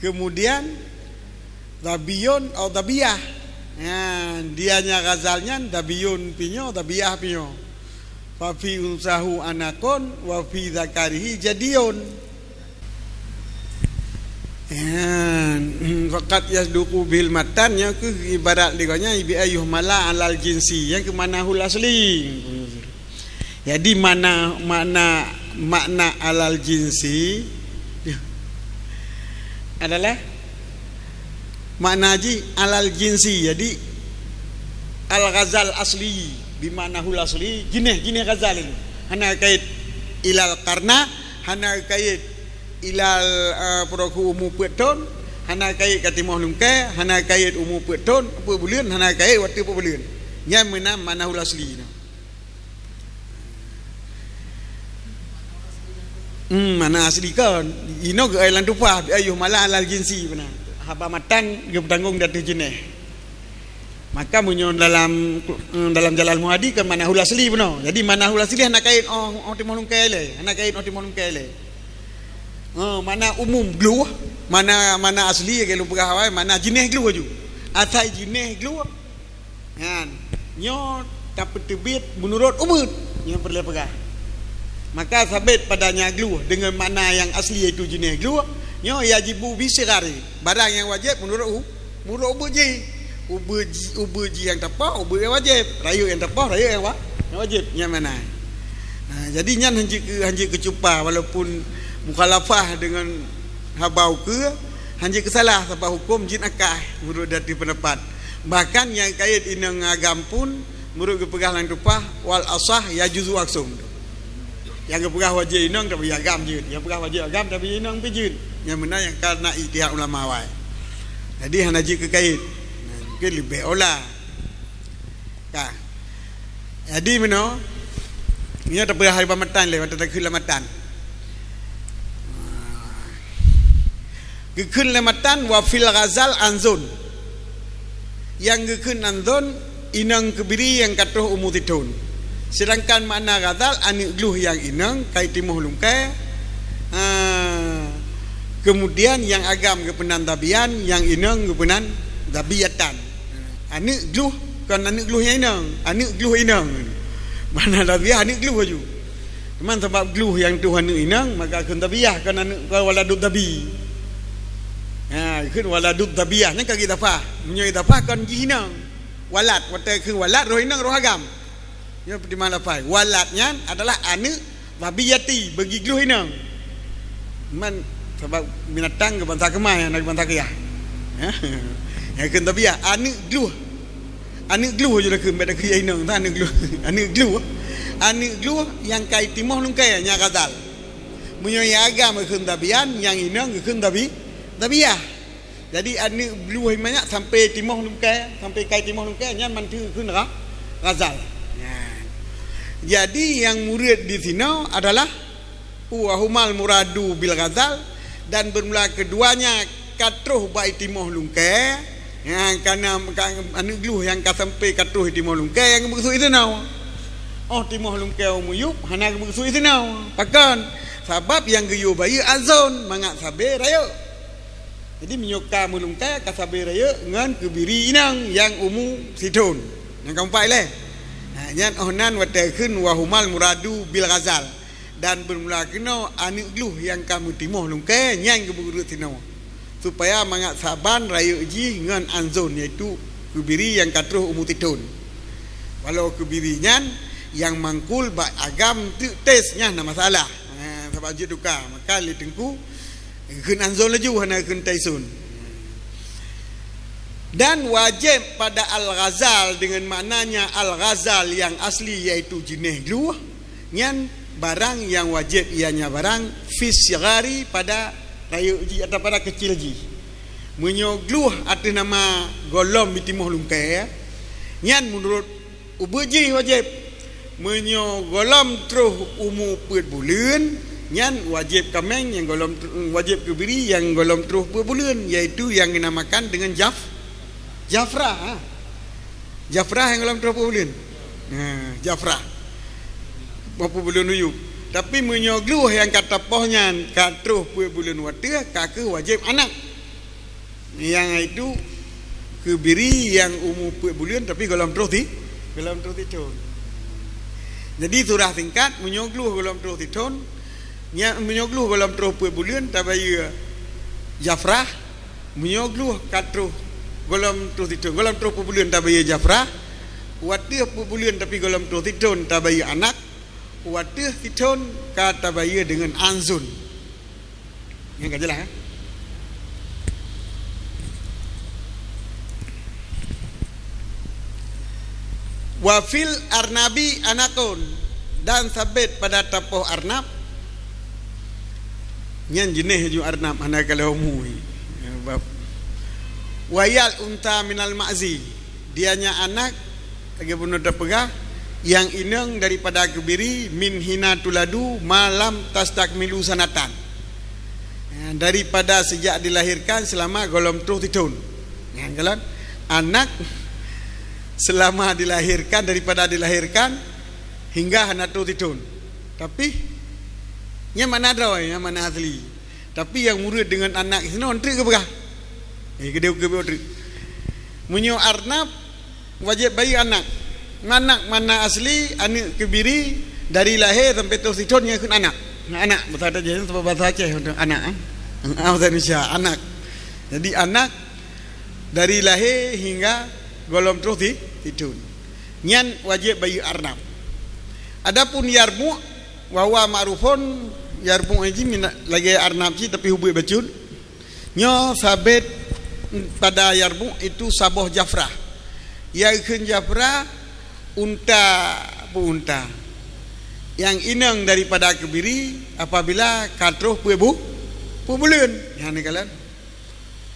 Kemudian, zabiyun atau zabiyah. Nyan, dia nyan ghazal nyan, zabiyun pih nyoe, zabiyah pih nyoe. Fa fi unsahu anaqun, wa fi zakarihi jadiyun. Nyan, faqad yasduqu bil matan, nyan keuh ibarat lé gobnyan, bi ayyuhmala alal jinsi, nyan keuh manahul asli. Jadi, makna, makna, makna alal jinsi adalah makna jih alal jinsi. Jadi, al-ghazal asli, bi maknahul asli, jinéh, jinéh ghazal nyan. Hana kait ilal qarna, hana kait ilal, eh, peuruku umu peuet thon, hana kait ka timoh lungkée, hana kait umu peuet thon, peuet buleuen, hana kait watée peuet buleuen. Nyan meunan maknahul asli nyan. Hmm, makna asli kon. Inoe geuék lam tupah, bi ayyuhmala alal jinsi beuna. Haba matan geupeutanggong di ateueh jinéh. Maka meunyoe dalam, dalam Jalal Muhadi kan manahul asli bunoe. Jadi manahul asli hana kait oh, oh timoh lungkée lé, hana kait oh timoh lungkée lé. Oh, makna umum glôh, makna, makna asli ke lôn peugah awai, makna jinéh glôh aju. Asai jinéh glôh. Nyan, nyoe tapeuteubiet meunurot ubeut, nyoe peureulée peugah. Maka sabet padanya glôh deungon makna nyang asli yaitu jinéh glôh, nyoe yajibu bi sighari, barang nyang wajéb meunurot u, meunurot ubeut jih. Ubeut ji-, ubeut jih nyang tapoh, ubeut nyang wajéb. Rayeuk nyang tapoh, rayeuk nyang wa-, nyang wajéb. Nyan makna. Ha, jadi nyan hanjeuet keu, hanjeuet keu cupa, walaupun mukhalafah deungon haba ukeue, hanjeuet keu salah, sabab huköm jeuet akah meunurot di ateueh peundapat. Bahkan nyang kait inong agam pun meunurot geupeugah lam tupah, wal asah yajuzu aksum. Nyang geupeugah wajéb inong tapi agam jeuet, nyang peugah wajéb agam tapi inong pih jeuet. Nyang meunan nyang ka na ijtihad ulama awai. Jadi hana jeuet keu kait. Nah, mungkin leubeh ola. Ka. Jadi meunoe, nyoe tapeugah haba matan lé, watée takheun lam matan. Geukheun lam matan wa fil ghazal anzun. Nyang geukheun anzun inong keubiri nyang ka troh umu sithon. Sedangkan makna ghazal aneuk glôh nyang inong kai timoh lungkée, ha, keumudian nyang agam geupeunan zabiyan, nyang inong geupeunan zabiyatan. Aneuk glôh, kon aneuk glôh nyang inong, aneuk glôh inong. Makna zabiyah aneuk glôh aju. Cuman sabab glôh nyang troh aneuk inong, maka kheun zabiyah, kon aneuk, kon waladud zabi. Ha, kheun waladud zabiyah, nyan ka geuidafah. Meunyoe idafah kon jih inong. Walad, watée kheun walad, roh inong, roh agam. Nyoe peutimang lafai. Walad nyan adalah aneuk zabiyati, bagi glôh inong. Man, sabab binatang keu bansa keumai, hana keu bansa keu yah. Nyang kheun zabiyah, aneuk glôh. Aneuk glôh aju takheun, bèk takheun yah inong, aneuk glôh. Aneuk glôh. Aneuk glôh nyang kai timoh lungkée, nyan ghazal. Meunyoe nyang agam geukheun zabiyan, nyang inong geukheun zabi-, zabiyah. Jadi, aneuk glôh manyak sampai timoh lungkée, sampai kai timoh lungkée, nyan mantong kheun gha-, ghazal. Nyan. Jadi, nyang murit di sinoe adalah wa humal muradu bil ghazal, dan bermula keduanya ka troh bak timoh lungkée, nyang kana ka, aneuk glôh nyang ka sampai ka troh timoh lungkée nyang geumaksud di sinoe. Oh, timoh lungkée u miyueb hana geumaksud di sinoe. Pakon? Sabab nyang geuyue bayeue azon mangat sabe rayeuk. Jadi, meunyoe ka meulungkée, ka sabe rayeuk ngon keubiri inong nyang umu sithon. Nyang keumpat lé. Ha, nyan oh nan watée kheun wa humal muradu bil ghazal. Dan beurmula keunoe aneuk glôh nyang ka meutimoh lungkée nyan geubeuruet sinoe. Supaya mangat saban rayeuk jih ngon anzon, yaitu keubiri nyang ka troh umu sithon. Walau keubiri nyan nyang mangkul bak agam teuk tes nyan na masalah. Ha, sabab jeuet tuka. Maka lé teungku, kheun anzon laju, hana kheun taisun. Dan wajéb pada al-ghazal, dengan maknanya al-ghazal yang asli, yaitu jeunèh glôh, nyan barang nyang wajéb, ianya barang fis sighari, pada rayeuk jih atau pada keucil jih. Meunyoe glôh ateueh nama gohlom bitimoh lungkée, nyan meunurot ubeut jih wajéb. Meunyoe gohlom troh umu peuet buleuen, nyan wajéb kaméng nyang gohlom tr-, wajéb keubiri nyang gohlom troh peuet buleuen, yaitu nyang geunamakan deungon jaf-, jafrah, ha. Jafrah nyang gohlom troh peuet buleuen. Ha, jafrah. Peuet buleuen uyueb. Tapi meunyoe gleh nyang ka tapoh nyan ka troh peuet buleuen u ateueh, ka kheueh wajéb anak. Nyang itu keubiri nyang umu peuet buleuen tapi gohlom troh si, gohlom troh sithon. Jadi surah singkat, meunyoe gleh gohlom troh sithon, nya, meunyoe gleh gohlom troh peuet buleuen tabayeue jafrah, meunyoe gleh ka troh gohlom troh sithon, gohlom troh peuet buleuen tabayeue jafrah, u ateueh peuet buleuen tapi gohlom troh sithon tabayeue anak, u ateueh sithon ka tabayeue deungon anzun. Nyang ka jeulaih, eh? Wa fil arnabi anakun, dan sabit pada tapoh arnab. Nyan jeuneh ju arnab, hana kalon umu. Ya, bab. Wa yal unta minal ma'zi. Dia nyan anak, lagée bunoe tapeugah, nyang inong daripada keubiri, min hina tuladu ma lam tastakmilu sanatan. Ya, daripada sejak dilahirkan selama gohlom troh sithon. Ya, kalon? Anak selama dilahirkan, daripada dilahirkan hingga hana troh sithon. Tapi, nyan makna droe, nyan makna asli. Tapi nyang murot deungon anak sinoe treuk geupeugah. Eh, keudeh keu treuk. Meunyoe arnab, wajéb bayeue anak. Anak makna asli, aneuk keubiri, dari lahé sampai troh sithon nyan kheun anak. Anak, bahasa Aceh, sebab bahasa Aceh untuk anak, eh. Ah, bahasa Indonesia, anak. Jadi anak dari lahé hingga gohlom troh si, sithon. Nyan wajéb bayeue arnab. Adapun yarbu', wa huwa ma'rufun, yarbu' nyan jih mina-, lagée arnab cit tapi hubut bacut. Nyoe sabit pada yarbu' itu saboh jafrah. Nyang kheun jafrah unta, peue unta. Nyang inong daripada keubiri apabila ka troh peuet bu-, peuet buleuen. Nyan kalon.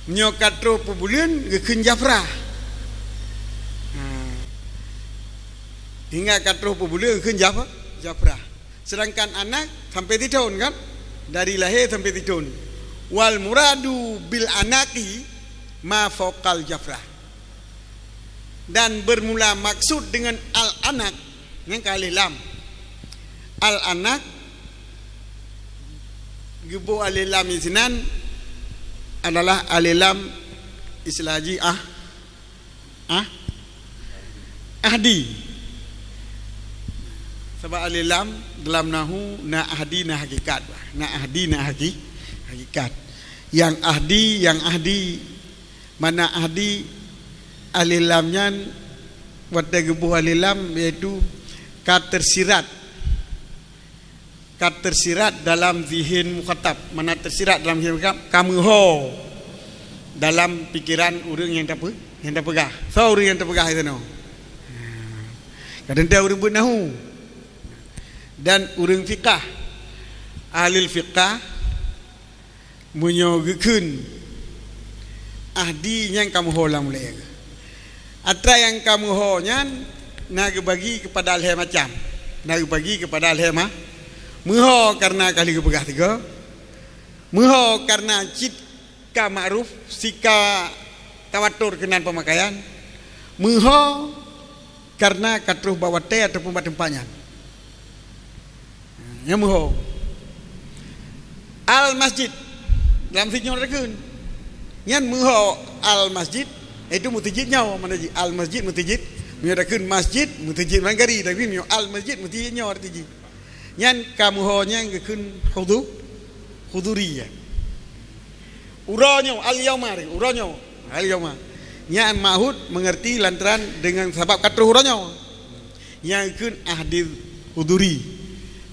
Nyoe ka troh peuet buleuen geukheun jafrah. Ha. Hingga ka troh peuet buleuen geukheun jaf-, jafrah. Sedangkan anak sampai sithon kan? Dari lahé sampai sithon. Wal muradu bil anaki ma fauqal jafrah. Dan bermula maksud dengan al-anak, nyan ka alif lam. Al-anak, geuboh alif lam isinan adalah alif lam istilah jih ah, ah, ahdi. Sabab alif lam dalam nahu na ahdi na hakikat. Na ahdi na haki-, hakikat. Nyang ahdi, nyang ahdi. Makna ahdi alif lam nyan watée geuboh alif lam, yaitu ka tersirat. Ka tersirat dalam zihin mukhatab. Makna tersirat dalam zihin mukhatab, ka meuho dalam pikiran ureuëng nyang tape-, nyang tapeugah. Soe ureuëng nyang tapeugah itu nyoe? Kadang-kadang ureuëng buet nahu dan ureuëng fiqah. Ahli fiqah, meunyoe geukheun ahdi nyan ka meuho lam ulée. Atra nyang ka meuho nyan na geubagi keupada lhée macam. Na geubagi keupada lhée ma-, meuho kareuna ka lheueh geupeugah sigoe. Meuho kareuna cit ka ma'ruf, sika tawatur keunan peumakaian. Meuho kareuna ka troh bak watée ataupun bak teumpat nyan. Nyang meuho. Al-masjid. Dalam sijueng rakun. Nyan meuho al-masjid, itu meuseujid nyoe, makna jih al-masjid meuseujid. Meunyoe rakun masjid, meuseujid mangkari, tapi meunyoe al-masjid meuseujid nyoe arti jih. Nyan ka meuho nyan geukheun hudu-, huduri nyan. Uroe nyoe, al-yauma, uroe nyoe, al-yauma. Nyan ma'hud meungerti lantaran deungon sabab ka troh uroe nyoe. Nyang kheun ahdil huduri.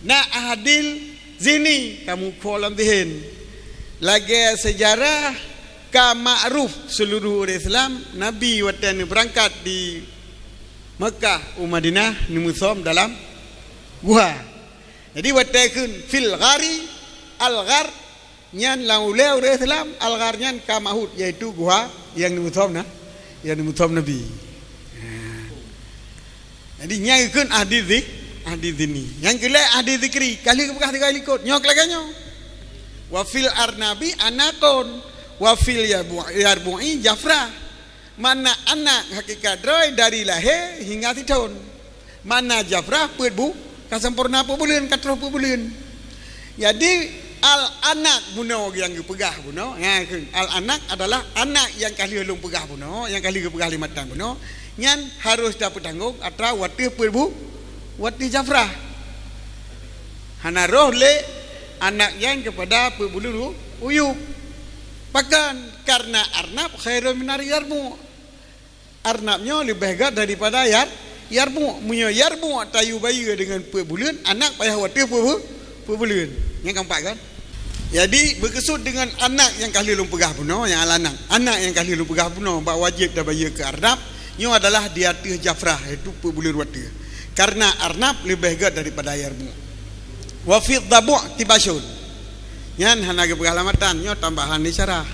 Na ahdil zihni, ka meuko lam zihin. Lagée seujarah ka ma'ruf seuluruh ureuëng Islam, Nabi watée neubeurangkat di Meukah u Madinah neumeusom dalam guha. Jadi watée kheun fil ghari, al-ghar, nyan lam ulée ureuëng Islam, al-ghar nyan ka ma'hud, yaitu guha nyang neumeusom na, nyang neumeusom Nabi. Ha. Jadi nyang kheun ahdi zi-, ahdi zihni. Nyang keulhée ahdi zikri, ka lheueh geupeugah tiga likot, nyoe keulagée nyoe. Wa fil arnabi anakon, wa fil yarbu-, yarbu'i jafra. Makna anak hakikat droe dari lahé hingga sithon. Makna jafrah peuet bu-, Ka sempurna peuet buleuen, ka troh peuet buleuen. Jadi, al-anaq bunoe nyang geupeugah bunoe, ya, al-anaq adalah anak nyang ka lheueh lôn peugah bunoe, nyang ka lheueh geupeugah lé matan bunoe, nyan harôh tapeutanggong atra watèe peuet bu-, watèe Jafrah. Hana roh lé anak nyan keupada peuet buleuen u-, uyueb. Pakon? Karena arnab khairun minar yarmu'. Arnab nyoe leubeh gét daripada yar-, yarmu'. Meunyoe yarmu' tayue bayeue deungon peuet buleuen, anak payah watèe peuet bu-, peuet buleuen. Nyang keumpat kan? Jadi, meukeusut deungon anak nyang ka lheueh lôn peugah bunoe, nyang al-anaq. Anak nyang ka lheueh lôn peugah bunoe, bak wajéb tabayeue keu arnab, nyoe adalah di ateueh Jafrah, yaitu peuet buleuen watèe. Karena arnab leubeh gét daripada yarmu'. Wa fi dhabu' kibasun. Nyan hana geupeugah lam matan, nyoe tambahan isyarah.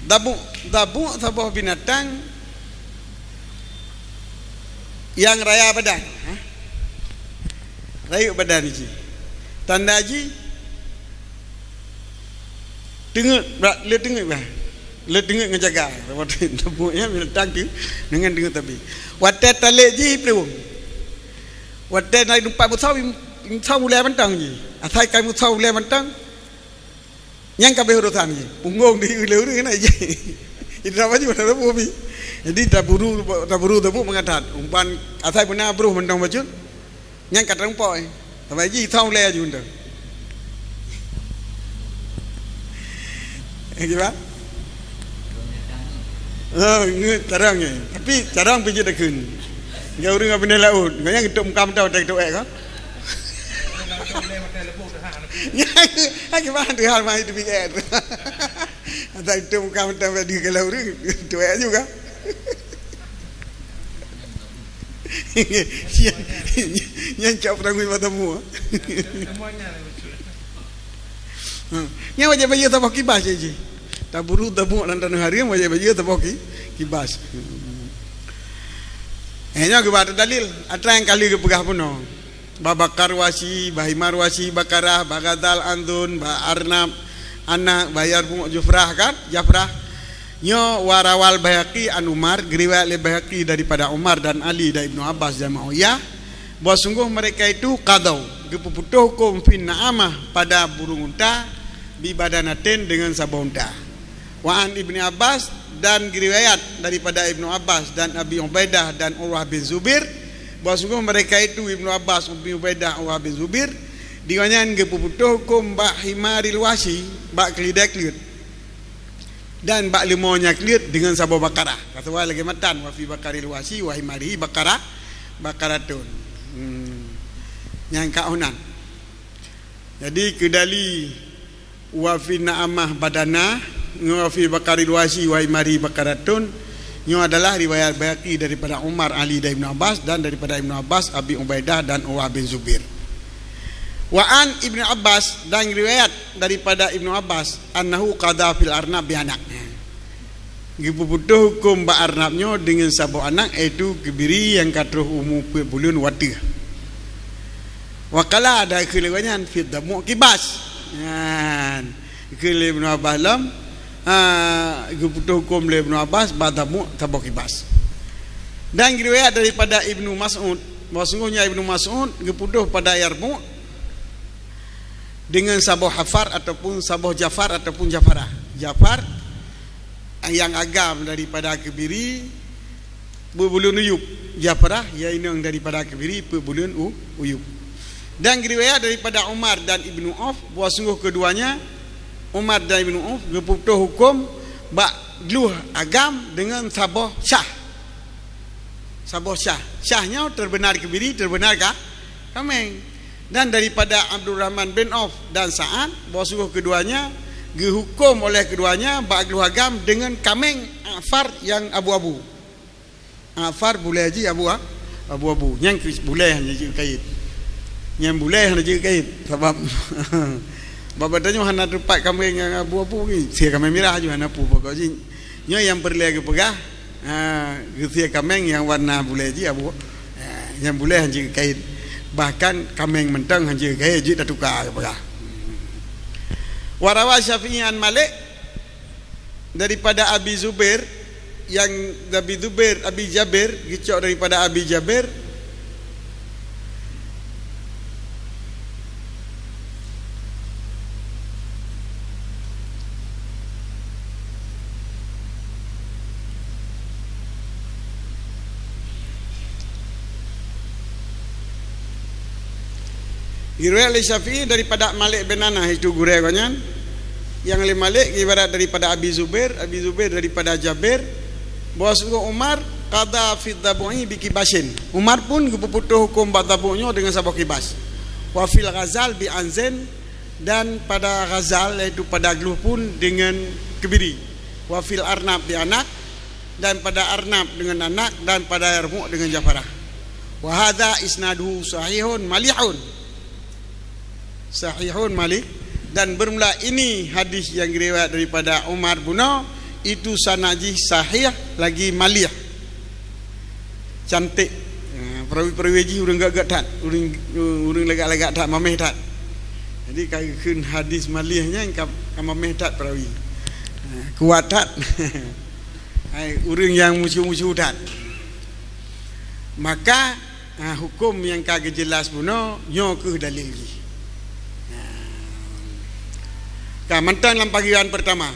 Dhabu', dhabu' saboh binatang nyang raya badan. Ha? Rayeuk badan jih. Tanda jih, teungeut, bra-, le teungeut bah. Le teungeut ngon jaga. Dhabu' nyan binatang tu, deungon teungeut tapi. Watèe talét jih, peurueng. Watèe na teumpat meusaw, meusaw ulèe mantong jih. Asai ka meusaw ulèe mantong, nyan ka abéh urosan jih. Punggong di ulèe ureueng keunan jih. Itu dah baju, dah lampu bi. Jadi, taburu, taburu, taburu mangat that. Umpan asai beuna broh mantong bacut, nyan ka tarumpok, eh. Sabai jih saw ulèe aju mantong. Eh, kiban? Oh, ngeut carông nyan. Tapi carông pih jeuet takheun. Ngon ureueng ngon binéh laôt. Ngon nyang geutok muka mantong, watèe geutok èk ka. Nyan, hai kiban teuhah mai teubiet. Asai geutok muka mantong, bak deuh keu ureueng, geutok èk juga. Nyan, nyan cok peurangui mata mua. Hmm. Nyan wajéb bayeue saboh kibas cit jih. Taburu dhabu' lam tanoh hareuem wajéb bayeue saboh ki-, kibas. Eh, nyoe geuba teudalil. Atra nyang ka lheueh geupeugah bunoe. Bak bakar Wahsyi, bak himar Wahsyi, bakarah, bak ghazal anzun, bak arnab, anak, bak yarmu', jufrah kan? Jafrah. Nyoe wa rawal Baihaqi an Umar, geuriwayat lé Baihaqi daripada Umar dan Ali dan Ibnu Abbas dan Muawiyah, bahwa sungguh mereka itu qadau, geupeuputôh huköm fin na'amah pada burung unta, bi badanatin deungon saboh unta. Wa an Ibni Abbas, dan geuriwayat daripada Ibnu Abbas dan Abi Ubaidah dan Urwah bin Zubair, bahwa sungguh mereka itu Ibnu Abbas, Abi Ubaidah, Urwah bin Zubair, di gobnyan geupeuputôh huköm bak himaril Wahsyi, bak keulidai kleuet. Dan bak leumo nyang kleuet deungon saboh bakarah. Ka sawa lagèe matan, wa fi bakaril Wahsyi wa himarihi bakarah, bakaratun. Hmm. Nyang ka unan. Jadi, keudali wa fi na'amah badana, ngon wa fi bakaril Wahsyi wa himarihi bakaratun, nyoe adalah riwayat Baihaqi daripada Umar, Ali dan Ibnu Abbas, dan daripada Ibnu Abbas, Abi Ubaidah dan Urwah bin Zubair. Wa an Ibnu Abbas, dan riwayat daripada Ibnu Abbas, annahu qadha fil arnab bi anak. Geupeuputôh huköm bak arnab nyoe deungon saboh anak, yaitu keubiri nyang ka troh umu peuet buleuen watèe. Wa qala, dan kheun lé gobnyan, fi dhabu' kibas. Nyan, kheun lé Ibnu Abbas lom, ha, geupeuputôh huköm lé Ibnu Abbas bak dhabu' saboh kibas. Dan riwayat daripada Ibnu Mas'ud, bahwa sungguhnya Ibnu Mas'ud geuputôh pada yarmu' deungon saboh hafar ataupun saboh jafar ataupun jafarah. Jafar nyang agam daripada keubiri peuet buleuen uyueb, jafarah nyang inong daripada keubiri peuet buleuen u-, uyueb. Dan riwayat daripada Umar dan Ibnu Auf, bahwa sungguh keduanya, Umar dan Ibnu Auf, geuputôh huköm bak glôh agam deungon saboh syah. Saboh syah. Syah nyoe teubeuna keubiri, teubeuna ka-, kaméng. Dan daripada Abdurrahman bin Auf dan Sa'ad, bahwa sungguh keduanya geuhuköm oleh keduanya bak glôh agam deungon kaméng afar nyang abu-abu. Afar bulèe jih abu-, abu-abu. Nyang keu-, bulèe hana jeuet kait. Nyang bulèe hana jeuet kait. Sabab, bak tanyoe hana teupat kaméng nyang abu-abu ni. Sie kaméng mirah jih hana peue pokok jih. Nyoe nyang peureulèe geupeugah, ha, geusie kaméng nyang warna bulèe jih abu, ha, nyang bulèe hana jeuet kait. Bahkan kaméng mantong hana jeuet kait, jeuet tatuka geupeugah. Wa rawa Syafi'i an Malik, daripada Abi Zubair, nyang Abi Zubair, Abi Jabir, geucok daripada Abi Jabir, Giriwayat lé Syafi'i daripada Malik bin Anas, itu gurée gobnyan. Nyang lé Malik ibarat daripada Abi Zubair, Abi Zubair daripada Jabir, bahwasungguh Umar qadha fi dhabu'i bi kibasin. Umar pun geupeuputoh huköm bak dhabu' nyoe deungon saboh kibas. Wa fil ghazal bi anzin, dan pada ghazal, iaitu pada gluh pun deungon keubiri. Wa fil arnab bi anaq, dan pada arnab deungon anaq, dan pada yarmuk deungon jafarah. Wa hadza isnaduhu sahihun malihun. Sahihun malih. Dan bermula ini hadis yang riwayat daripada Umar bunoe, itu sanad jih sahih lagi malih. Cantik. Ha, perawi-perawi jih ureuëng gét-gét that, ureuëng, ureuëng lagak-lagak that, mameh that. Jadi ka geukheun hadis malih nyan ka, ka mameh that perawi. Ha, kuat that. Hai, ureuëng nyang musu-musu that. Maka, ha, huköm nyang ka geujeulaih bunoe, nyoe kheueh dalil jih. Ha. Ka mantong lam pembagian pertama.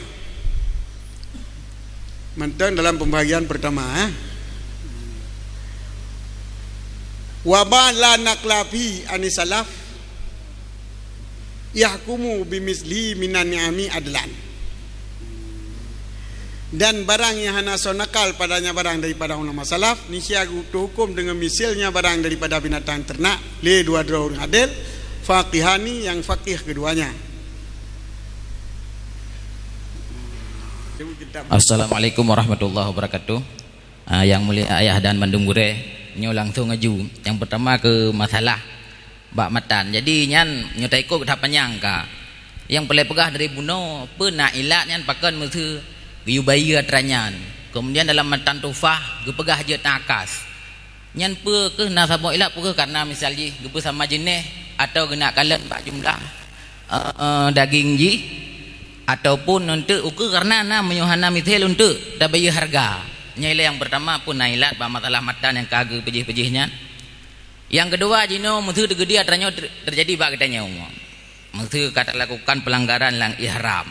Mantong dalam pembagian pertama, eh. Wa ma la naqla fi anis salaf yahkumu bimitslihi minan ni'ami adlan. Dan barang nyang hana soe nakal padanya barang daripada ulama salaf, niscaya geuteuhuköm deungon miseulnya barang daripada binatang teurenak lé dua droe ureuëng adil, faqihani, nyang faqih keuduanya. Assalamualaikum warahmatullahi wabarakatuh. Ah, yang mulia ayah dan mandum gurée, nyoe langsung aju. Yang pertama ke masalah bak matan. Jadi nyan nyoe taikot that panyang ka. Yang peureulée peugah dari bunoe, peue na ilat nyan pakon meuseu geuyue bayeue atra nyan. Kemudian dalam matan Tuhfah geupeugah jeuet taakas. Nyan peue kheueh na saboh ilat, peue kheueh karena misal jih geupeusama jeuneh atau geunak kalon bak jumlah, eh, eh, daging jih, ataupun untuk ukeue karena na meunyoe hana mithil untuk tabayeue harga. Nyan ilée nyang pertama pun na ilat bak masalah matan nyang ka geupeujih-peujih nyan. Nyang keudua jinoe meuseu teugeudi atra nyoe ter-, terjadi bak geutanyoe. Meuseu ka talakukan pelanggaran lam ihram.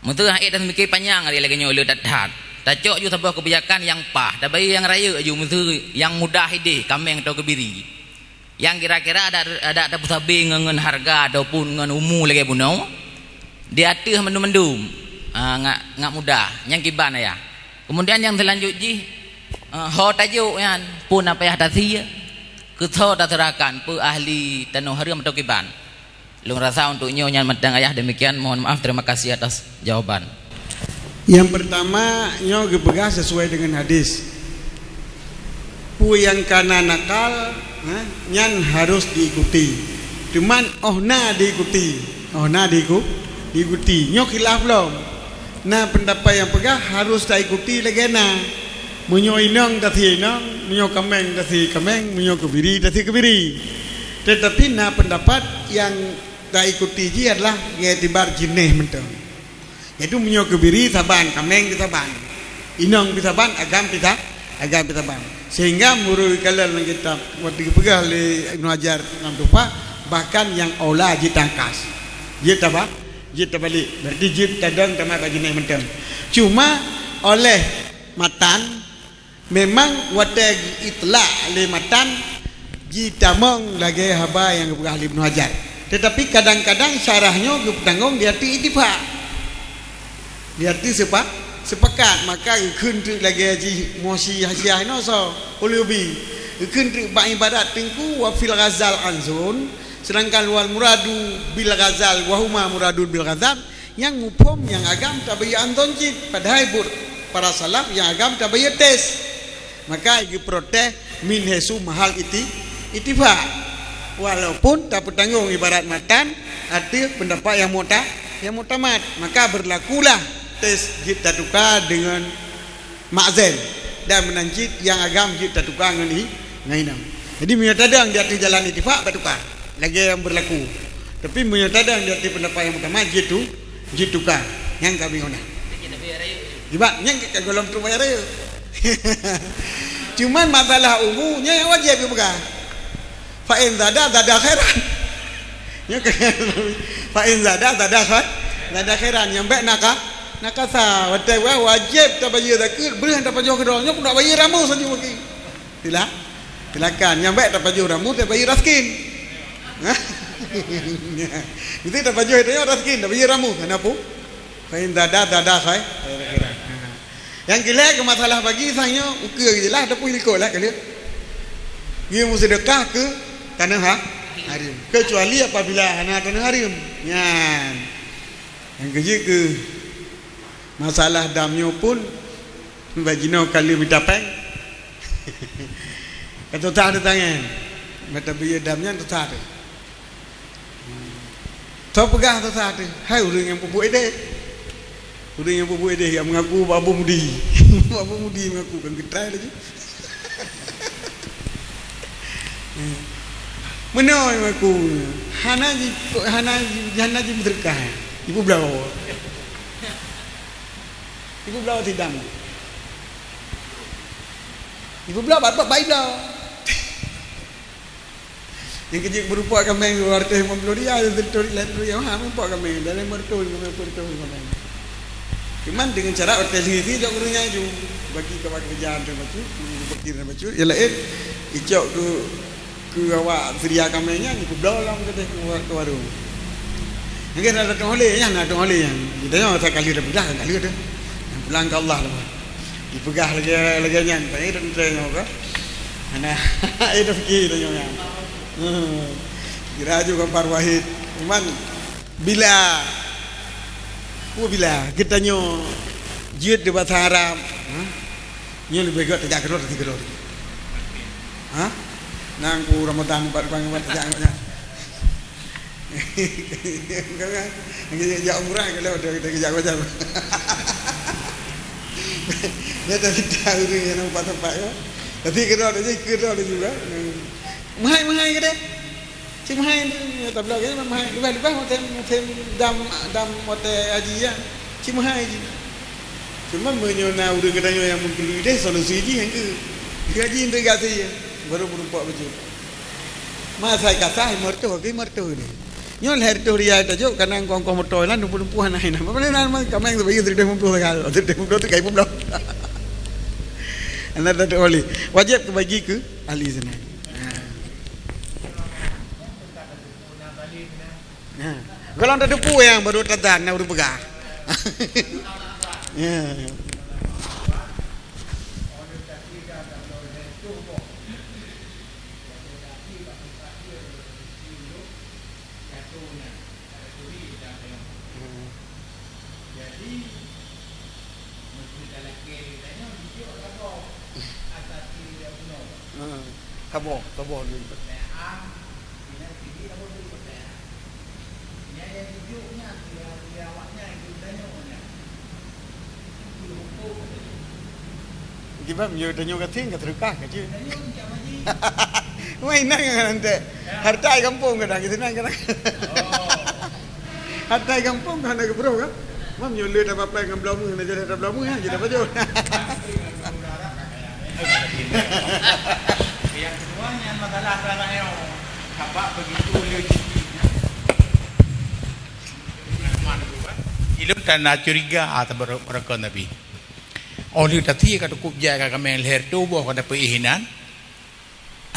Meuseu han ék taseumike panyang lagée nyoe le that-that. Tacok ju saboh keubijakan nyang paih, tabayeue nyang rayeuk ju meuseu nyang mudah ideh kameng atau keubiri. Nyang kira-kira adak, adak tapeusabe ngon, ngon harga ataupun ngon umu lagée bunoe, di ateueh mandum-mandum, ah, ngat, ngat mudah, nyang kiban ayah. Kemudian nyang seulanjut jih, ah, ho tajok nyan, peue na payah tasie, keu soe taseurahkan, peue ahli tanoh hareuem atau kiban. Lôn rasa untuk nyoe nyan mantong ayah, demikian, mohon maaf, terima kasih atas jawaban. Yang pertama, nyoe geupeugah sesuai dengan hadis. Peue nyang ka na nakal, ha, nyan harus diikuti. Cuman óh na diikuti, óh na diiku-, diikuti. Nyoe khilaf lom. Na pendapat nyang peugah harus taikuti lagée na. Meunyoe inong tasie inong, meunyoe kameng tasie kameng, meunyoe keubiri tasie keubiri. Tetapi na pendapat nyang taikuti jih adalah ngon iktibar jeuneh mantong. Yaitu meunyoe keubiri saban, kameng pih saban, inong pih saban, agam pih sa-, agam pih saban. Sehingga meunurot kalon lam kitab, watée geupeugah lé Ibnu Hajar lam Tuhfah, bahkan nyang aula jeuet taakas. Jeuet taba-, jeuet tabalek. Berarti jeuet tadong tamat bak jeuneh mantong. Cuma oleh matan, memang watée geuitlak lé matan, jitamong lagée haba nyang geupeugah lé Ibnu Hajar. Tetapi kadang-kadang syarah nyoe geupeutanggong di ateueh ittifaq. Di ateueh sepa-, sepakat, maka geukheun treuk lagée jih Mosi Hasyiah inoe soe, Qulubi. Geukheun treuk bak ibarat teungku wa fil ghazal anzun, sedangkan wal muradu bil ghazal wa huma muradun bil ghazal, nyang muphom nyang agam tabayeue anzon cit, padahai buet para salaf nyang agam tabayeue tes. Maka geuprotes min haitsu mahal iti-, ittifaq. Walaupun tapeutanggong ibarat matan ateueh pendapat nyang mu'ta-, nyang muktamad, maka berlakulah tes jeuet tatuka deungon ma'zan, dan meunan cit nyang agam jeuet tatuka ngon i-, ngon inong. Jadi meunyoe tadong di ateueh jalan ittifaq, bak tuka. Lagée nyang berlaku. Tapi meunyoe tadong di ateueh pendapat nyang muktamad, jeuet tu, jeuet tuka. Nyang kami ona. Sebab nyang ka gohlom tu bayar raya. Cuman masalah umu, nyan nyang wajéb geupeugah. Fa in zada, zada khairan. Nyoe kan, fa in zada, zada kha-, zada khairan. Nyang bék naka-, nakasa. Watée wa-, wajéb tabayeue zakeuet, beuh tapajoh keudroe. Nyoe pun nak bayeue ramu saja mungkin. Sila-, silakan. Nyang bék tapajoh ramu, tabayeue raskin. Mesti tapajoh itu ya, raskin, tapi ya ramu, kenapa? Kain dada, dada, kai. Yang gila ke masalah bagi sang nyo, ukeue je lah, tepui likot lah kali. Dia mesti sedekah ke tanah ha-, haram. Kecuali apabila hana tanah haram. Nyan. Yang kejut ke masalah dam nyo pun, bak jinoe kali mita peng. Ka susah tu tangan. Mata biaya dam nyan susah tu. Tho peugah susah tu. Hai ureueng nyang peubuet ideh. Ureueng nyang peubuet ideh, nyang mengaku Abu Mudi. Abu Mudi mengaku kan geutrai laju. Meunoe mengaku. Hana ji, hana ji, hana ji meuseudeukah. Ibu bloe. Ibu bloe sidang. Ibu bloe, bapak, bapak bloe. Nyang keujiek beureumpok kaméng dua ratus lima puluh riyal, seratus riyal, lima puluh riyal, ha, beureumpok kaméng, dalam lima ratus, lima puluh kaméng. Cuman dengan cara otai sendiri jok ureueng nyan ju. Bagi kawan kerja tu bacut, fakir bacut, yang lain, icok ke, ke awak sedia kaméng nyan, dipubloe lam kedai ke wa-, ke warung. Mungkin ada datang oleh, nyan datang oleh nyan. Kita nyoe asai kali dah peugah, kan kali dah. Pulang ke Allah lah. Dipeugah lagèe, lagèe nyan, tanya teuntèe nyoe ka. Nah, itu fikir tanya nyan. Hmm. Kira aju gampar wahid. Cuman bila, oh bila, kita nyoe jeuet di bahasa Arab, ha? Nyoe lebih gèt tajak keudroe, tajak keudroe. Ha? Nang ku Ramadan, empat, empat, empat, tajak, tajak. Jak umrah kalau ada kita kerja macam. Dia tak kita ureueng yang nampak tempat ya. Tapi kena ada je, kena ada juga. Mahai-mahai ke deh? Si mahai tu, ya, tak bilang ke, mahai. Lepas-lepas macam, macam dam, dam hotel haji ya. Si mahai je. Cuma meunyoe na ureueng geutanyoe nyang meukeului deh, solusi jih nyang keu. Dia jih integrasi ya. Baru beureumpok beujeuet. Masa kasah, lima ratus, oke, lima ratus ni. Nyoe lhèe reutôh riyal tajok, kadang kong-kong moto lah, numpuk-numpuk hana, hana. Apa ni nama, kami yang sebagai seribu lima puluh sagal. Seribu lima puluh tu kai puluh. Anak tak boleh. Wajib ke bagi ke ahli sana. Ha. Ha. Kalau tak teupeu yang baru tatan, nak urut pegang. Ya. Ha, saboh, saboh dulu. Kiban, yo tanyoe gasien ka seudeukah ka jeuet. Wah, inan ngon nanti. Harta gampông kadang, itu nan kadang. Harta gampông kan ada keberapa kan? Mam yo le dah bapai ngon beulamu, na jadi dah beulamu ya, jadi apa jo. Yang kedua ni masalah tanah yo. Apa begitu le Ilôn tan na curiga, ah, tabarok-, baroekon Nabi. Oh lheueh tatie ka teukub jai ka kaméng lhèe reutôh boh ka dapeuéh inan.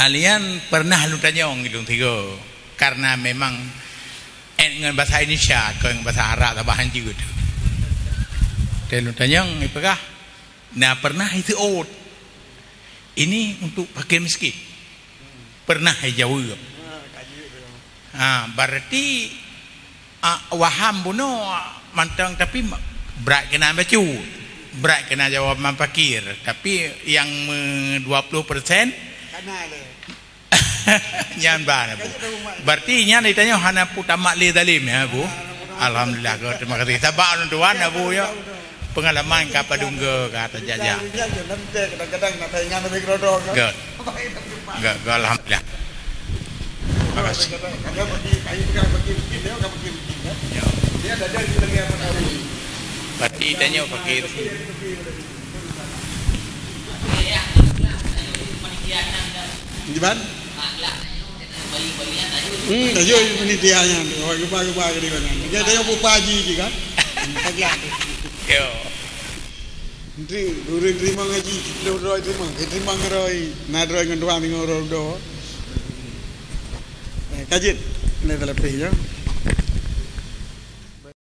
Alian pernah lôn tanyong ilôn sigoe, karena memang èt ngon basa Indonesia, kon ngon basa Arab saban han jeuet. Teu lôn tanyong, ipeugah, na pernah iseuôt. Ini untuk fakir miskin. Pernah ijaweueb. Ha, berarti, ah, waham bunoe mantong, tapi ma-, brat keunan bacut. Brat keunan jawaban fakir, tapi nyang me-, dua puluh persen nyan ban, Abu. Berarti nyan ditanyoe hana peue tamat lé zalim, ya, Abu? Alhamdulillah, terima kasih. Sabab lôn tuan, Abu, ya. Pengalaman ka padum goe ka tajak-jak. Kadang-kadang nak taingat lebih kerodok. Good. Good, good, alhamdulillah. Terima kasih. Ya. Berarti tanyoe fakir. Gimana? Hmm, tajak panitia nyan. Oh, lupa, lupa ke di mana. Dia tanya pupa haji je kan? Yo. Nanti ureueng terima ngaji, kita droe terima, kita terima droe. Na droe ngon tuan ngon droe. Eh, ka jeuet. Nyoe ka leupeh nyoe.